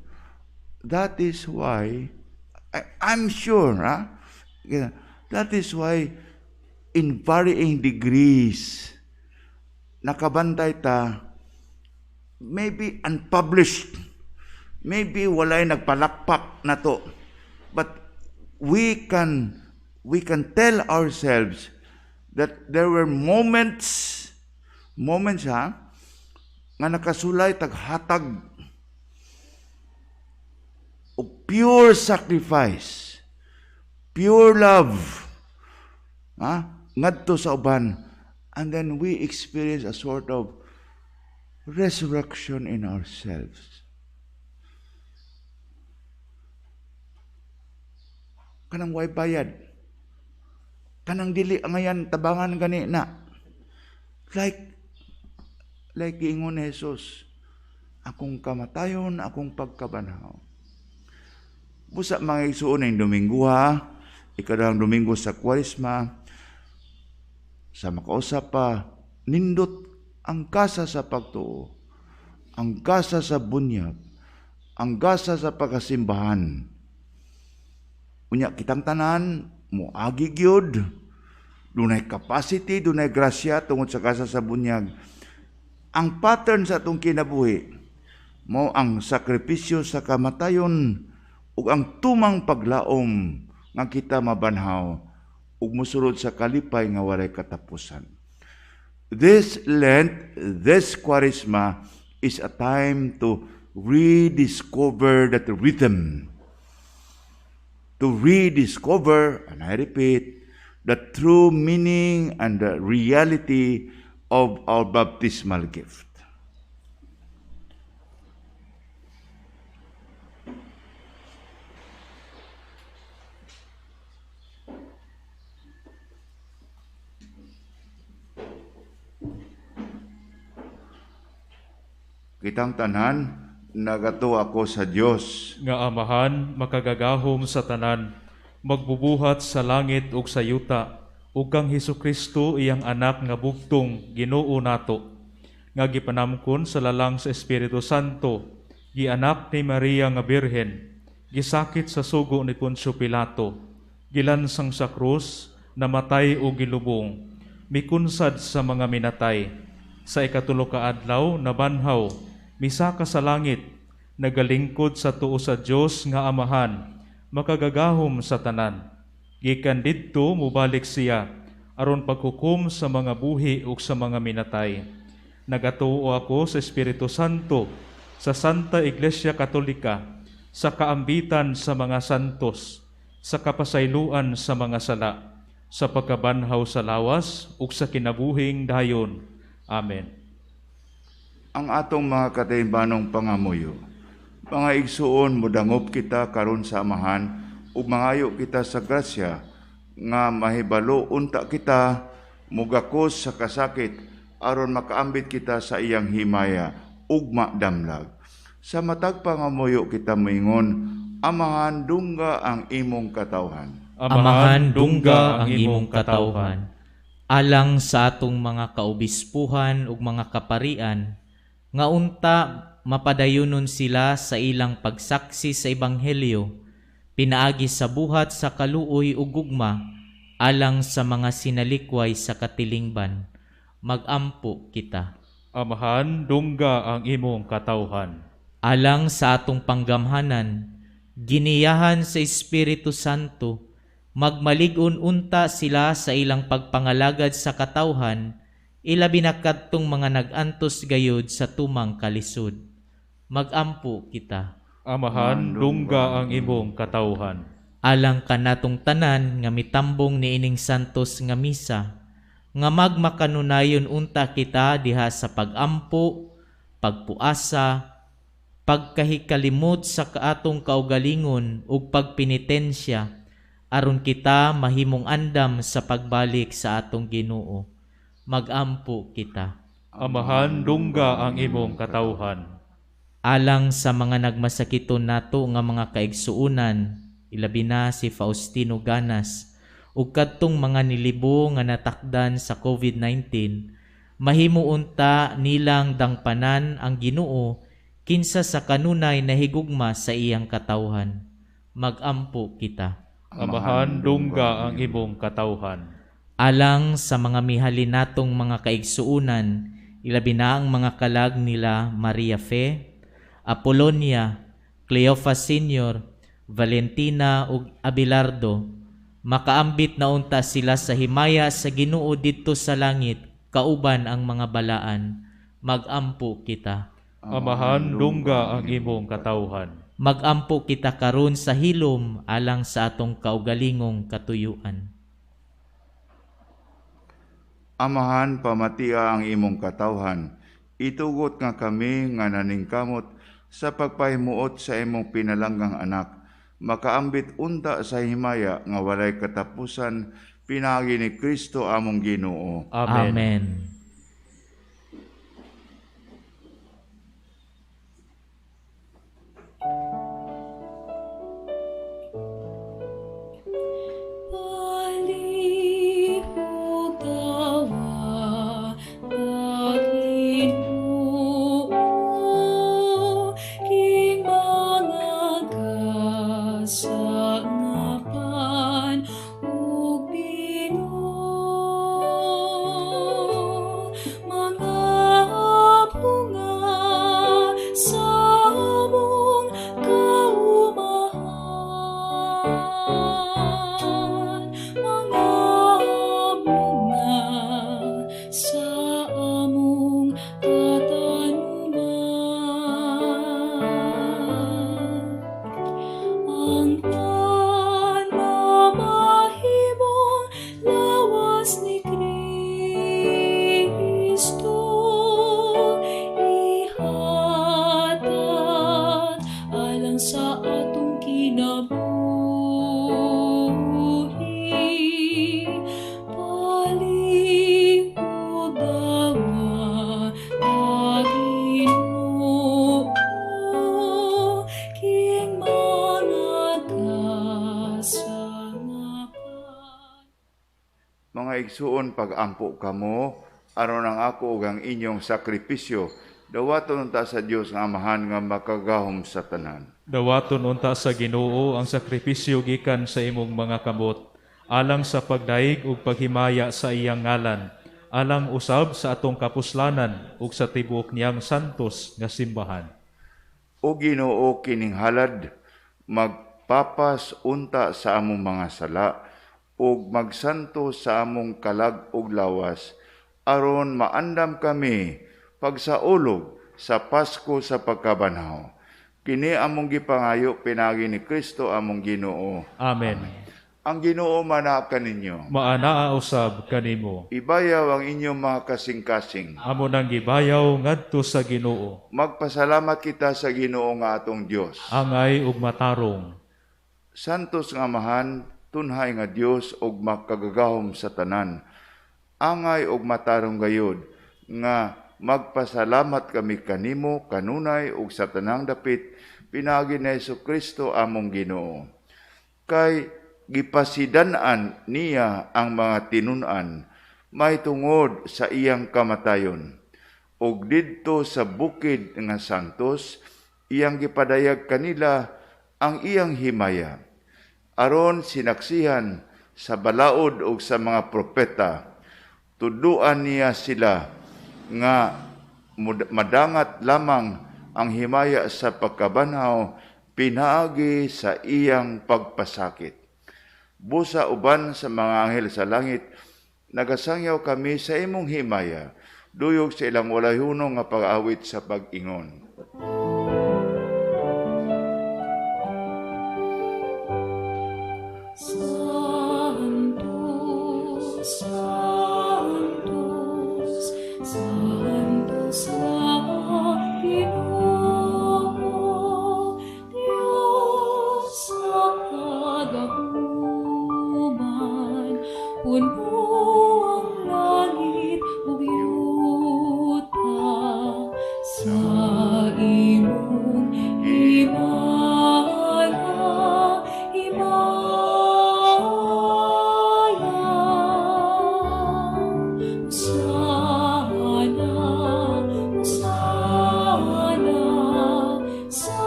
That is why I'm sure, ha? That is why in varying degrees nakabantay ta, maybe unpublished, maybe walay nagpalakpak na to, but we can tell ourselves that there were moments, ha, nga nakasulay taghatag og pure sacrifice, pure love, ha, ngadto sa uban, and then we experience a sort of resurrection in ourselves. Kanang way bayad, kanang dili angayan tabangan gani na, like giingon ni Jesus, akong kamatayon, akong pagkabanhaw. Busa mga igsuon ning Domingo, ha, ikaduhang Domingo sa Kwaresma, sa makausap pa, nindot ang gasa sa pagtuo, ang gasa sa bunyag, ang gasa sa pagkasimbahan. Unya kitang tanan, moagi gyud, dunay capacity, dunay grasya tungod sa gasa sa bunyag. Ang pattern sa atong kinabuhi mao ang sakripisyo sa kamatayon ug ang tumang paglaom nga kita mabanhaw ug mosulod sa kalipay nga walay katapusan. This Lent, this Kwaresma is a time to rediscover that rhythm. To rediscover, and I repeat, the true meaning and the reality of our baptismal gift. Kitang tanan, nagatuo ako sa Dios nga Amahan, makagagahom sa tanan, magbubuhat sa langit ug sa yuta, ug kang Hesukristo iyang anak nga bugtong Ginoo nato, nga gipanamkon sa lalang sa Espiritu Santo, gianak ni Maria nga Birhen, gisakit sa sugo ni Poncio Pilato, gilansang sa krus, namatay ug gilubong, mikunsad sa mga minatay, sa ikatulo ka adlaw nabanhaw, misaka sa langit, nagalingkod sa tuo sa Dios nga Amahan, makagagahom sa tanan. Gikan didto mobalik siya aron paghukom sa mga buhi ug sa mga minatay. Nagatuo ako sa Espiritu Santo, sa Santa Iglesia Katolika, sa kaambitan sa mga santos, sa kapasayloan sa mga sala, sa pagkabanhaw sa lawas ug sa kinabuhing dayon. Amen. Ang atong mga kataimbanong pangamuyo, mga igsuon, modangop kita karon sa Amahan ug mangayo kita sa grasya nga mahibalo unta kita mugakos sa kasakit aron makaambit kita sa iyang himaya ug madamlag. Sa matag pangamuyo kita moingon, Amahan, dungga ang imong katawhan. Amahan, dungga ang imong katawhan. Alang sa atong mga kaobispuhan ug mga kaparian, nga unta mapadayonon sila sa ilang pagsaksi sa ebanghelyo, pinaagi sa buhat sa kaluoy ug gugma, alang sa mga sinalikway sa katilingban. Magampo kita. Amahan, dungga ang imong katawhan. Alang sa atong panggamhanan, giniyahan sa Espiritu Santo, magmalig-on unta sila sa ilang pagpangalagad sa katawhan, ilabi na kadtong mga nag-antos gayod sa tumang kalisod. Magampo kita. Amahan, dungga ang imong katawhan. Alang kanatong tanan nga mitambong niining santos nga misa, nga magmakanunayon unta kita diha sa pagampo, pagpuasa, pagkahikalimot sa atong kaugalingon ug pagpenitensya aron kita mahimong andam sa pagbalik sa atong Ginoo. Magampo kita. Amahan, dungga ang imong katawhan. Alang sa mga nagmasakiton nato nga mga kaigsuonan, ilabi na si Faustino Ganas ug kadtong mga nilibo nga natakdan sa COVID-19, mahimo unta nilang dangpanan ang Ginoo kinsa sa kanunay nahigugma sa iyang katawhan. Magampo kita. Amahan, dungga ang imong katawhan. Alang sa mga mihalin natong mga kaigsuonan, ilabi na ang mga kalag nila Maria Fe, Apolonia, Cleophas Sr., Valentina ug Abelardo, makaambit na unta sila sa himaya sa Ginoo didto sa langit, kauban ang mga balaan. Magampo kita. Amahan, dungga ang imong katawhan. Magampo kita karon sa hilom alang sa atong kaugalingong katuyuan. Amahan, pamatia ang imong katawhan. Itugot nga kami nga naningkamot sa pagpahimuot sa imong pinalanggang anak. Makaambit unta sa himaya nga walay katapusan, pinaagi ni Kristo among Ginoo. Amen. Amen. Palihog dawa, Ginoo, king mga kasangapan ug bino, mga bunga sa among kaumahan, mga bunga sa among katanuman. Ang pan mamahimong lawas ni Kristo, ihatag alang sa atong kinabuhi. Palihog dawa, Ginoo, king mga kasangapan. Mga igsuon, pag-ampo kamo, aron ang ako ug ang inyong sakripisyo, dawaton unta sa Dios nga Amahan nga makagahom sa tanan. Dawaton unta sa Ginoo ang sakripisyo gikan sa imong mga kamot, alang sa pagdaig ug paghimaya sa iyang ngalan, alang usab sa atong kapuslanan ug sa tibuok niyang santos nga simbahan. O Ginoo, kining halad magpapas unta sa among mga sala ug magsanto sa among kalag ug lawas, aron maandam kami pagsaulog sa Pasko sa pagkabanhaw. Kini among gipangayo pinaagi ni Kristo among Ginoo. Amen. Ang Ginoo manaa kaninyo. Maanaa usab kanimo. Ibayaw ang inyong mga kasing-kasing. Amo nang gibayaw ngadto sa Ginoo. Magpasalamat kita sa Ginoo nga atong Dios. Angay ug matarong. Santos nga Amahan, tunhay nga Dios ug makagagahom sa tanan. Angay ug matarong gayod nga magpasalamat kami kanimo kanunay ug sa tanang dapit pinaagi ni Hesukristo among Ginoo. Kay gipasidan-an niya ang mga tinun-an mahitungod sa iyang kamatayon. Ug didto sa bukid nga santos iyang gipadayag kanila ang iyang himaya, aron sinaksihan sa balaod ug sa mga propeta. Tuduan niya sila nga madangat lamang ang himaya sa pagkabanhaw pinaagi sa iyang pagpasakit. Busa uban sa mga anghel sa langit, nagasangyaw kami sa imong himaya, duyog sa ilang walay hunong nga pag-awit sa pag-ingon. Santo, Santo, Puno ang langit ug yuta sa imong himaya, himaya. Hosana, Hosana sa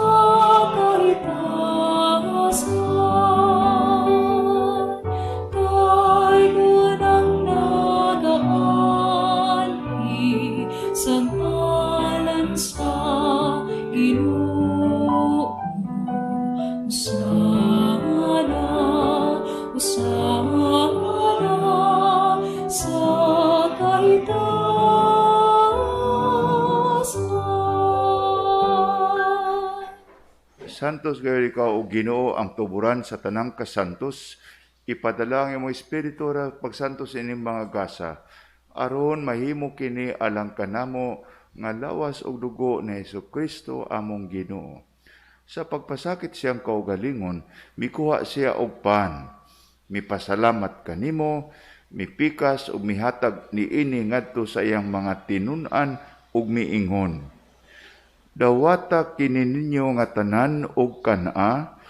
kahitasan. Dayon ang nagaanhi sa ngalan sa Ginoo. Hosana, Hosana sa kahitasan. Santos gayon ikaw o Ginoo ang tuburan sa tanang kasantos, ipadala ang imong espiritu ra pagsantos ining mga gasa, aron mahimo kini alang kanamo nga lawas ug dugo ni Hesukristo among Ginoo. Sa pagpasakit siyang kaugalingon, mikuha siya og pan, mipasalamat kanimo, mipikas ug mihatag niini ngadto sa iyang mga tinun-an ug miingon: Dawata kini ninyo nga tanan og kan-a,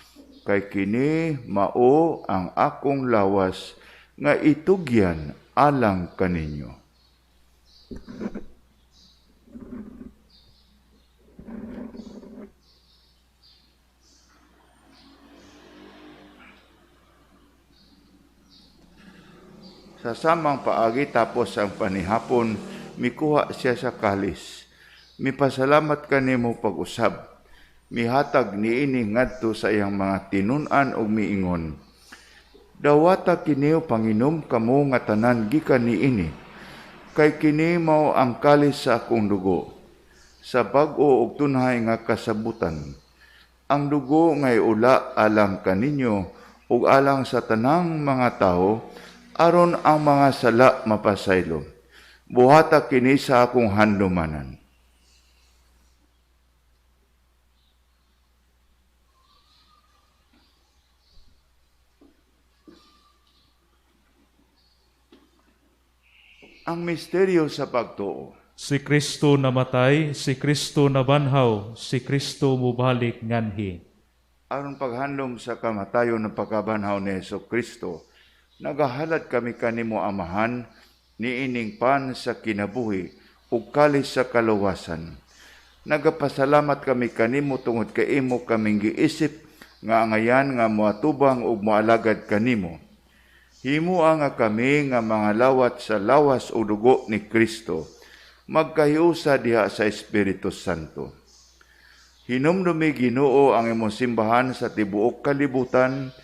kay kini mao ang akong lawas nga itugyan alang kaninyo. Sa samang paagi tapos ang panihapon, mikuha siya sa kalis. Mipasalamat kanimo pag-usab. Mihatag niini ngadto sa iyang mga tinun-an ug miingon: Dawata kini panginom kamo nga tanan gikan niini, kay kini mao ang kalis sa akong dugo, sa bag-o ug tunhay nga kasabutan. Ang dugo ngay ula alang kaninyo ug alang sa tanang mga tawo, aron ang mga sala mapasaylo. Buhata kini sa akong handumanan. Ang misteryo sa pagtuo. Si Kristo namatay, si Kristo nabanhaw, si Kristo mubalik nganhi. Aron paghandom sa kamatayon ng pagkabanhaw ni Hesukristo, nagahalad kami kanimo Amahan, niining pan sa kinabuhi ug kalis sa kaluwasan. Nagapasalamat kami kanimo tungod kay imo kaming giisip nga angayan nga moatubang ug moalagad kanimo. Himoa nga kami nga mga lawat sa lawas o dugo ni Kristo, magkahiusa diha sa Espiritu Santo. Hinumdumi Ginoo ang imong simbahan sa tibuok kalibutan,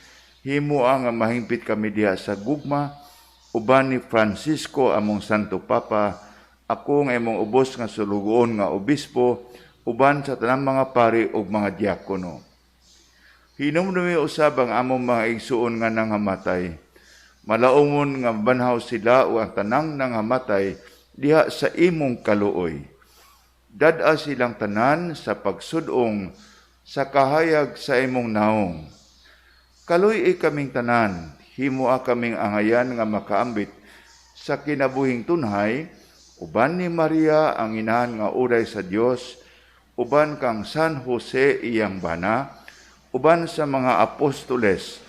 himoa nga mahingpit kami diha sa gugma, uban ni Francisco among Santo Papa, ako nga imong ubos nga sulugoon nga obispo, uban sa tanang mga pari ug mga diakono. Hinumdumi usab ang among mga igsuon nga nangamatay. Malaumon nga banhaw sila o ang tanang nangamatay diha sa imong kaluoy. Dad-a silang tanan sa pagsudong sa kahayag sa imong naong. Kaluy-i kaming tanan, himoa kaming angayan nga makaambit sa kinabuhing tunhay, uban ni Maria ang inahan nga uray sa Dios, uban kang San Jose iyang bana, uban sa mga apostoles,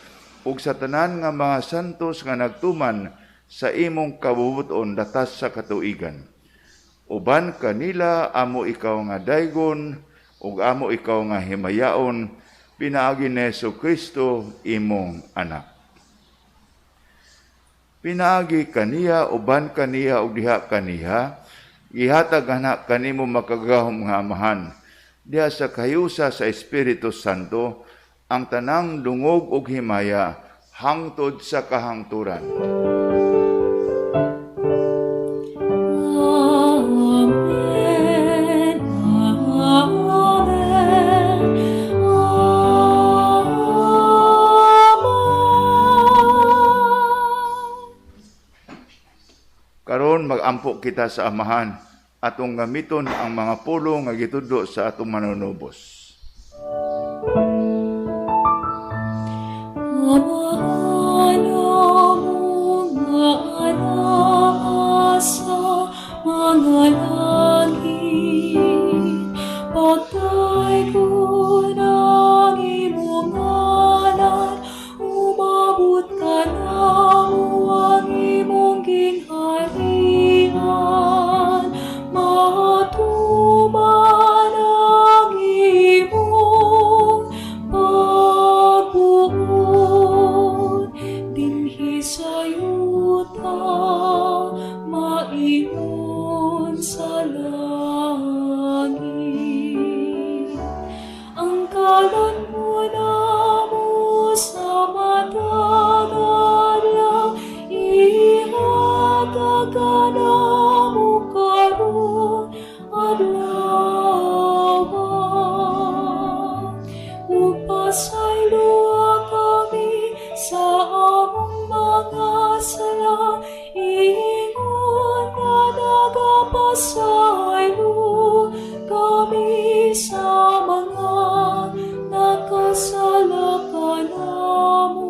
ug sa tanan nga mga santos nga nagtuman sa imong kabubuton datas sa katuigan. Uban kanila amo ikaw nga daygon ug amo ikaw nga himayaon, pinaagi ni Hesukristo imong anak. Pinaagi kaniya, uban kaniya ug diha kaniya, gihatag ana kanimo makagagahom nga Amahan, diha sa kahiyusa sa Espiritu Santo, ang tanang dungog ug himaya hangtod sa kahangturan. Amen. Amen. Amen. Karon magampo kita sa Amahan atong gamiton ang mga pulong nga gitudlo sa atong manunubos. Amahan among nga sa yuta, maingon sa langit. Ang kalan mo namo sa matag adlaw, ihatag kanamo karong adlaw. Ug pasayloa kami sa among mga sala, ingon nga nagapasaylo kami sa mga nakasala kanamo.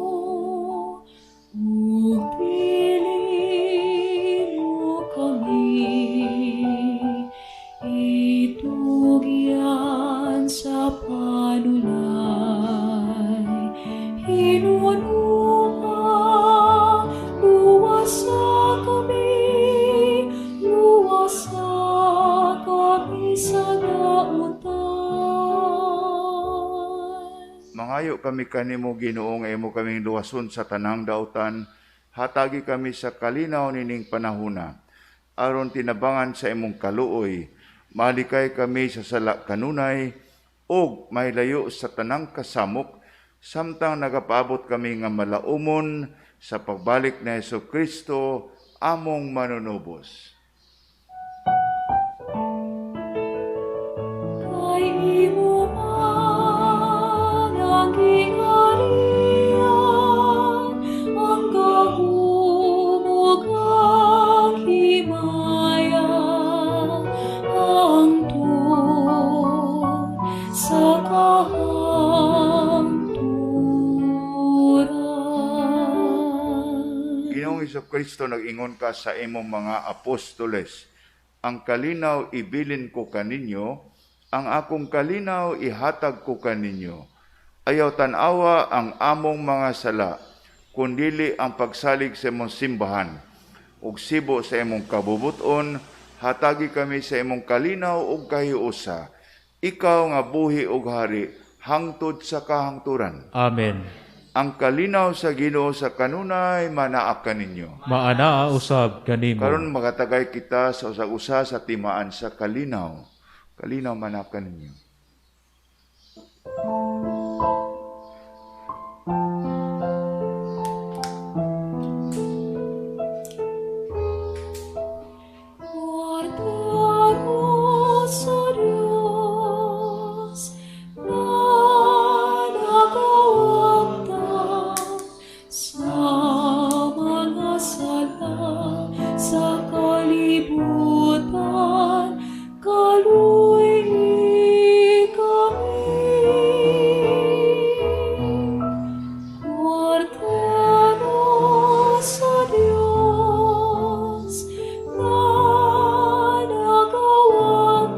Ug dili mo kami itugyan sa panulay, hinunua, luwasa kami, luwasa kami sa dautan. Mangayo kami kanimo, Ginoo, nga imo kaming luwason sa tanang dautan, hatagi kami sa kalinaw nining panahona, aron tinabangan sa imong kaluoy, malikay kami sa sala kanunay, ug mahilayo sa tanang kasamok, samtang nagapaabot kami nga malaumon sa pagbalik ni Hesus Kristo, among manunubos. Kay imo man ang gingharian, ang gahom ug ang himaya, hangtod sa kahangturan. Ginoong Hesukristo, nag-ingon ka sa imong mga apostoles, ang kalinaw ibilin ko kaninyo, ang akong kalinaw ihatag ko kaninyo. Ayaw tan-awa ang among mga sala, kundili ang pagsalig sa imong simbahan. Ug sibo sa imong kabubuton, hatagi kami sa imong kalinaw ug kahiusa. Ikaw nga buhi ug hari, hangtod sa kahangturan. Amen. Ang kalinaw sa Ginoo sa kanunay manaa kaninyo. Maanaa usab kanimo. Karon makatagay kita sa usag-usa sa timaan sa kalinaw. Kalinaw manaa kaninyo. Guardaros sa Diyos na nagawagtang sa mga sala sa kalibutan, kaluy kami. Guardanos sa Diyos na nagawagtang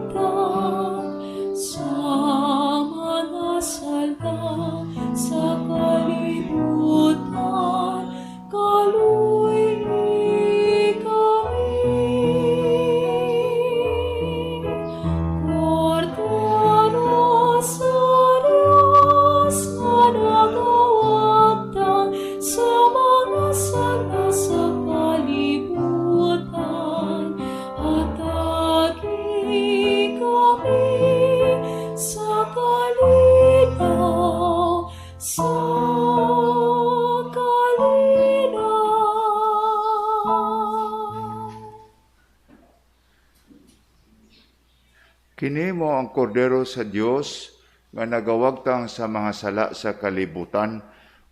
sa mga sala sa kalibutan, kaluy kami. Guardanos sa Diyos na nagawagtang sa mga sala sa kalibutan, hatagi kami sa kalinaw, sa kalinaw. Kini mo ang kordero sa Dios nga nagawagtang sa mga sala sa kalibutan,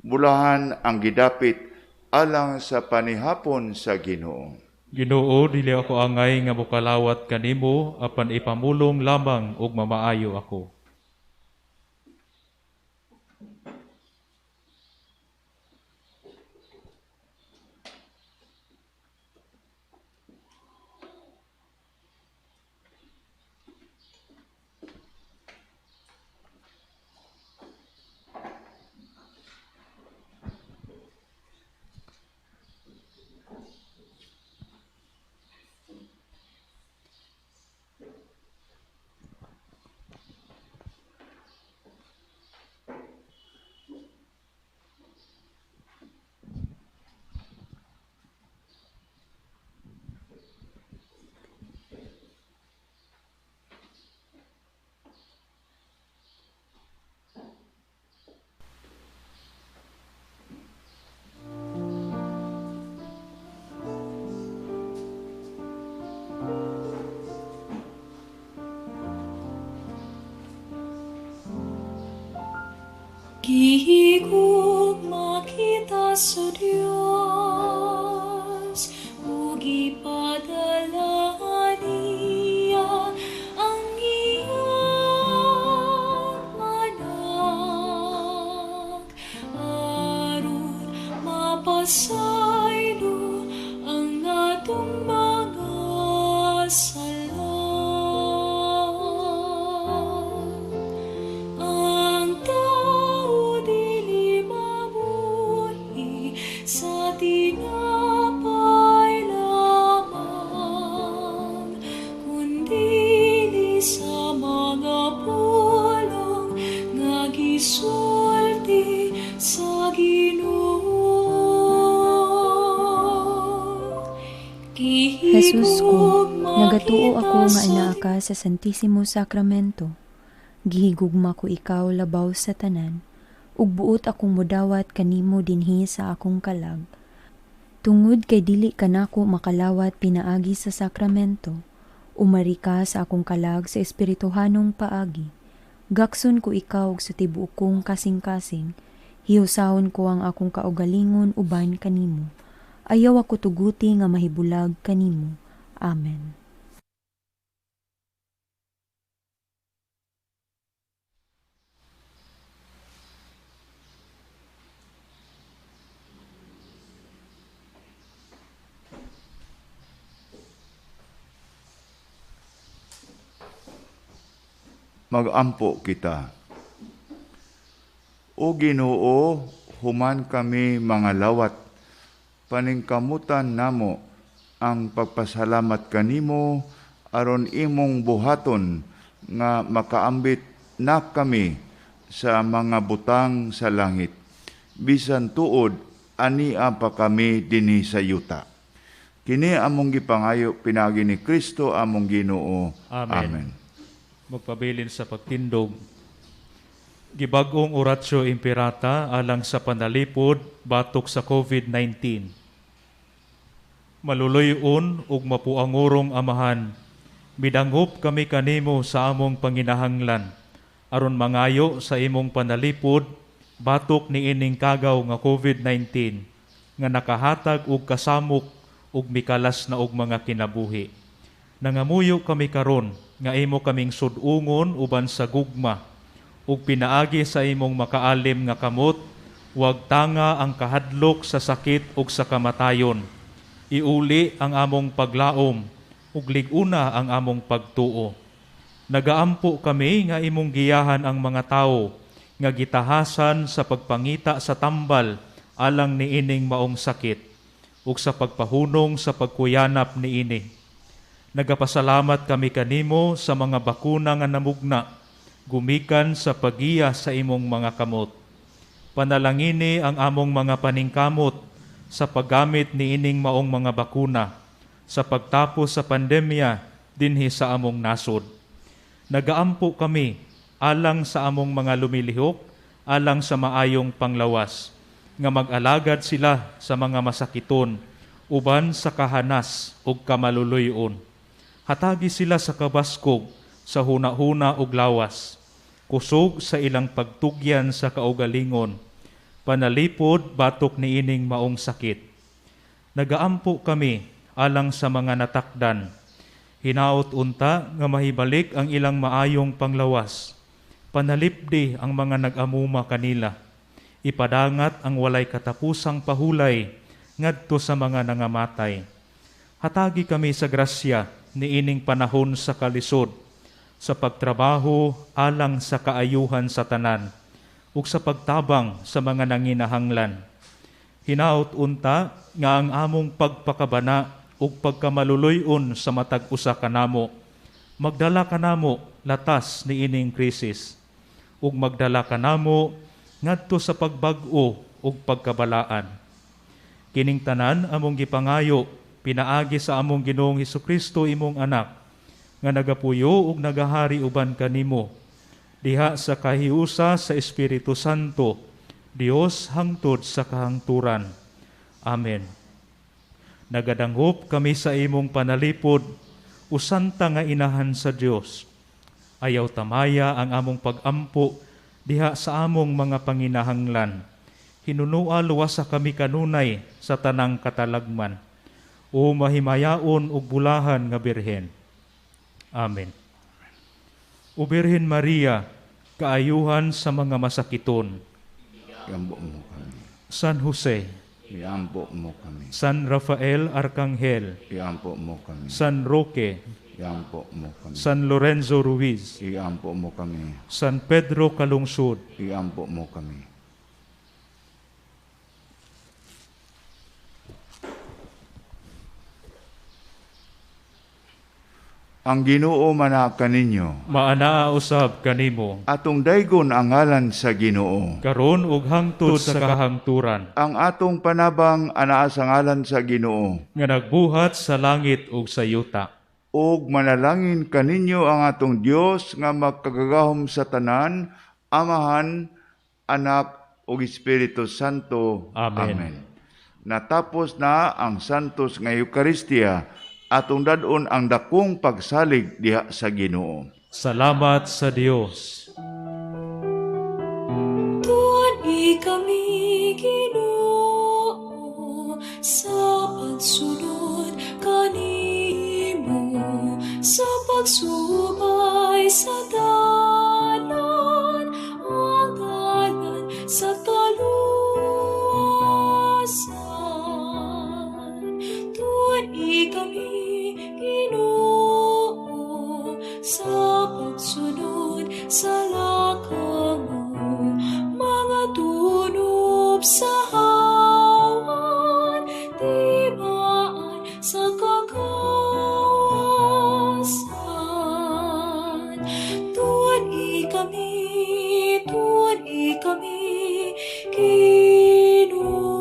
bulahan ang gidapit alang sa panihapon sa Ginoo. Ginoo, dili ako angay nga mokalawat kanimo, apan ipamulong lamang ug mamaayo ako. Gihigugma kita sa Dios, ug ipadala niya ang iyang anak, aron mapasaylo ang atong mga sala. Ang tao dili mabuhi sa tinapay lamang, kundi sa mga pulong nga gisulti sa Ginoo. Jesus ko, Gihigugma nagatuo kita ako nga sa anaa ka sa Santisimo Sacramento. Gihigugma ko ikaw labaw sa tanan, ug buot akong modawat kanimo dinhi sa akong kalag. Tungod kay dili kanako makalawat pinaagi sa sakramento, umari ka sa akong kalag sa espirituhanong paagi. Gakson ko ikaw og sa tibuok kong kasing-kasing, hiyusahon ko ang akong kaugalingon uban kanimo. Ayaw ako tuguti nga mahibulag kanimo. Amen. Magampo kita. O Ginoo, human kami mga lawat, paningkamutan namo ang pagpasalamat kanimo aron imong buhaton nga makaambit na kami sa mga butang sa langit. Bisan tuod ania pa kami dinhi sa yuta. Kini among gipangayo pinaagi ni Kristo among Ginoo. Amen. Amen. Magpabilin sa pagtindog. Gibag-ong oratio imperata alang sa panalipod batok sa COVID-19. Maluloy-on ug mapuangurong amahan, midanghop kami kanimo sa among panginahanglan, aron mangayo sa imong panalipod batok niining kagaw nga COVID-19 nga nakahatag og kasamok ug mikalas na og mga kinabuhi. Nangamuyo kami karon nga imo kaming sud-ungon uban sa gugma ug pinaagi sa imong makaalim nga kamot, wag tanga ang kahadlok sa sakit ug sa kamatayon. Iuli ang among paglaom ug lig-una ang among pagtuo. Nagaampo kami nga imong giyahan ang mga tawo nga gitahasan sa pagpangita sa tambal alang niining maong sakit ug sa pagpahunong sa pagkuyanap niini. Nagapasalamat kami kanimo sa mga bakuna nga namugna, gumikan sa pagiya sa imong mga kamot. Panalangini ang among mga paningkamot sa paggamit niining maong mga bakuna, sa pagtapos sa pandemya dinhi sa among nasod. Nagaampo kami alang sa among mga lumilihok, alang sa maayong panglawas, nga mag-alagad sila sa mga masakiton, uban sa kahanas ug kamaluloy-on. Hatagi sila sa kabaskog, sa huna-huna ug lawas, kusog sa ilang pagtugyan sa kaugalingon, panalipod batok niining maong sakit. Nagaampo kami alang sa mga natakdan, hinaot unta nga mahibalik ang ilang maayong panglawas, panalipdi ang mga nag-amuma kanila, ipadangat ang walay katapusang pahulay ngadto sa mga nangamatay. Hatagi kami sa grasya niining panahon sa kalisod, sa pagtrabaho alang sa kaayuhan sa tanan, ug sa pagtabang sa mga nanginahanglan. Hinaot unta nga ang among pagpakabana ug pagkamaluloy-on sa matag usa kanamo, magdala kanamo latas niining krisis, ug magdala kanamo ngadto sa pagbag-o ug pagkabalaan. Kining tanan among gipangayo pinaagi sa among Ginoong Hesukristo imong anak, nga nagapuyo ug nagahari uban kanimo diha sa kahiusa sa Espiritu Santo, Dios hangtod sa kahangturan. Amen. Nagadanghop kami sa imong panalipod, usanta nga inahan sa Dios. Ayaw tamaya ang among pagampo diha sa among mga panginahanglan. Hinunua luwasa kami kanunay sa tanang katalagman. O mahimayaon ug bulahan nga Birhen. Amen. O Birhen Maria, kaayuhan sa mga masakiton. Iambo mo kami. San Jose, Iambo mo kami. San Rafael Arcangel, Iambo mo kami. San Roque, Iampo mo kami. San Lorenzo Ruiz, Iampo mo kami. San Pedro Calungsod, Iampo mo kami. Ang Ginoo mana kaninyo. Maanaa usab kanimo. Atong daygon ang ngalan sa Ginoo. Karon ug hangtod sa kahangturan. Ang atong panabang anaa sa ngalan sa Ginoo. Nga nagbuhat sa langit ug sa yuta. Og manalangin kaninyo ang atong Dios nga makagagahom sa tanan, Amahan, Anak ug Espiritu Santo. Amen. Amen. Natapos na ang Santos nga Eukaristia. Atong dad-on ang dakong pagsalig diha sa Ginoo. Salamat sa Dios. Tuan-i kami, Ginoo, sa pagsunod kanimo, sa pagsubay sa dalan, ang dalan sa taluasan. Tuan-i kami, Ginoo, sa pagsunod sa lakang mo, mga tunob sa hawan, tibaan sa kagawasan. Tuan-i kami, Ginoo.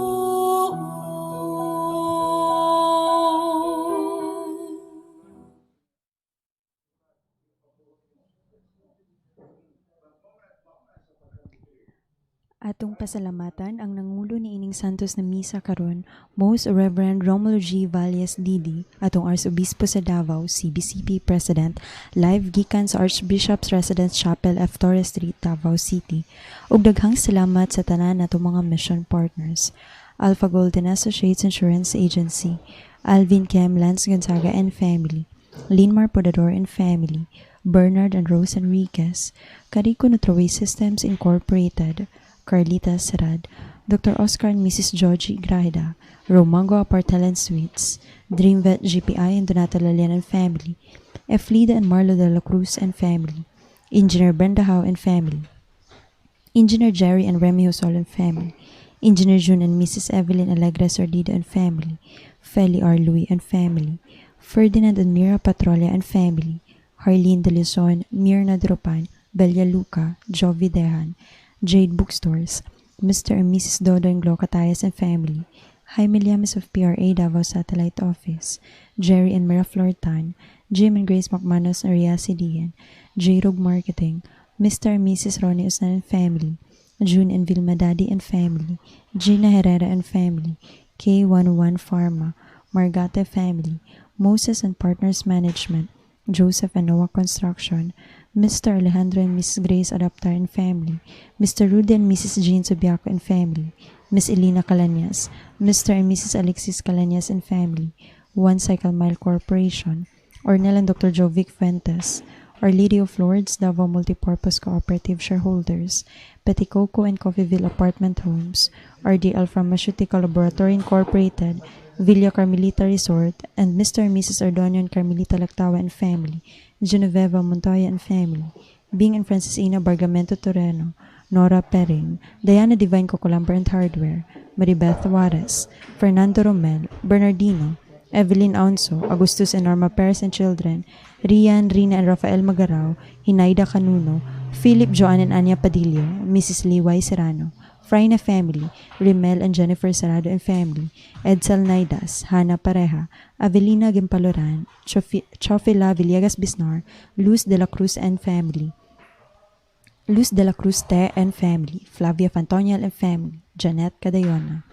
Atong pasalamatan ang nangulo ni ining Santos na misa karon, Most Reverend Romulo G. Valles D.D., atong Arsobispo sa Davao, CBCP President, live gikan sa Archbishop's Residence Chapel, F. Torres Street, Davao City. Ug daghang salamat sa tanan natong mga mission partners. Alpha Golden Associates Insurance Agency, Alvin Kem, Lance Gonzaga and Family, Linmar Podador and Family, Bernard and Rose Enriquez, Carico Nutroway Systems Incorporated, Carlita Serad, Dr. Oscar and Mrs. Georgie Grajeda, Romango Apartel and Suites, Dreamvet GPI and Donata Lalian and Family, Eflida and Marlo de la Cruz and Family, Engineer Brenda Howe and Family, Engineer Jerry and Remy Hosol and Family, Engineer June and Mrs. Evelyn Alegre Sordido and Family, Feli R. Louis and Family, Ferdinand and Mira Patrolia and Family, Harleen De Luzon, Mirna Dropan, Belia Luca, Jovi Dehan, Jade Bookstores, Mr. and Mrs. Dodo and Glo Catayas and Family, Jaime Llames of PRA Davao Satellite Office, Jerry and Mira Flortan, Jim and Grace McManus and Ria Sidian, J-Rog Marketing, Mr. and Mrs. Ronnie Usnan and Family, June and Vilma Daddy and Family, Gina Herrera and Family, K101 Pharma, Margate Family, Moses and Partners Management, Joseph and Noah Construction, Mr. Alejandro and Mrs. Grace Adaptar and Family, Mr. Rudy and Mrs. Jean Subiaco and Family, Miss Elena Calanyas, Mr. and Mrs. Alexis Calanyas and Family, One Cycle Mile Corporation, Ornel and Dr. Jovic Fuentes, Our Lady of Lourdes, Davao Multipurpose Cooperative Shareholders, Peticoco and Coffeeville Apartment Homes, RDL Pharmaceutical Laboratory Incorporated, Villa Carmelita Resort, and Mr. and Mrs. Ordonio and Carmelita Lactawa and Family, Genoveva Montoya and Family, Bing and Francis Ina Bargamento Toreno, Nora Perrin, Diana Divine Cocolamber and Hardware, Maribeth Juarez, Fernando Romel, Bernardino, Evelyn Aunso, Augustus and Norma Perez and Children, Rian, Rina and Rafael Magarao, Hinaida Canuno, Philip, Joan and Anya Padillo, Mrs. Liway Serrano, Frayna Family, Rimel and Jennifer Serrado and Family, Edsel Naidas, Hannah Pareja, Avelina Gimpaloran, Chofila Villegas Bisnar, Luz de la Cruz and Family, Luz de la Cruz Te and Family, Flavia Fantonial and Family, Janet Cadayona.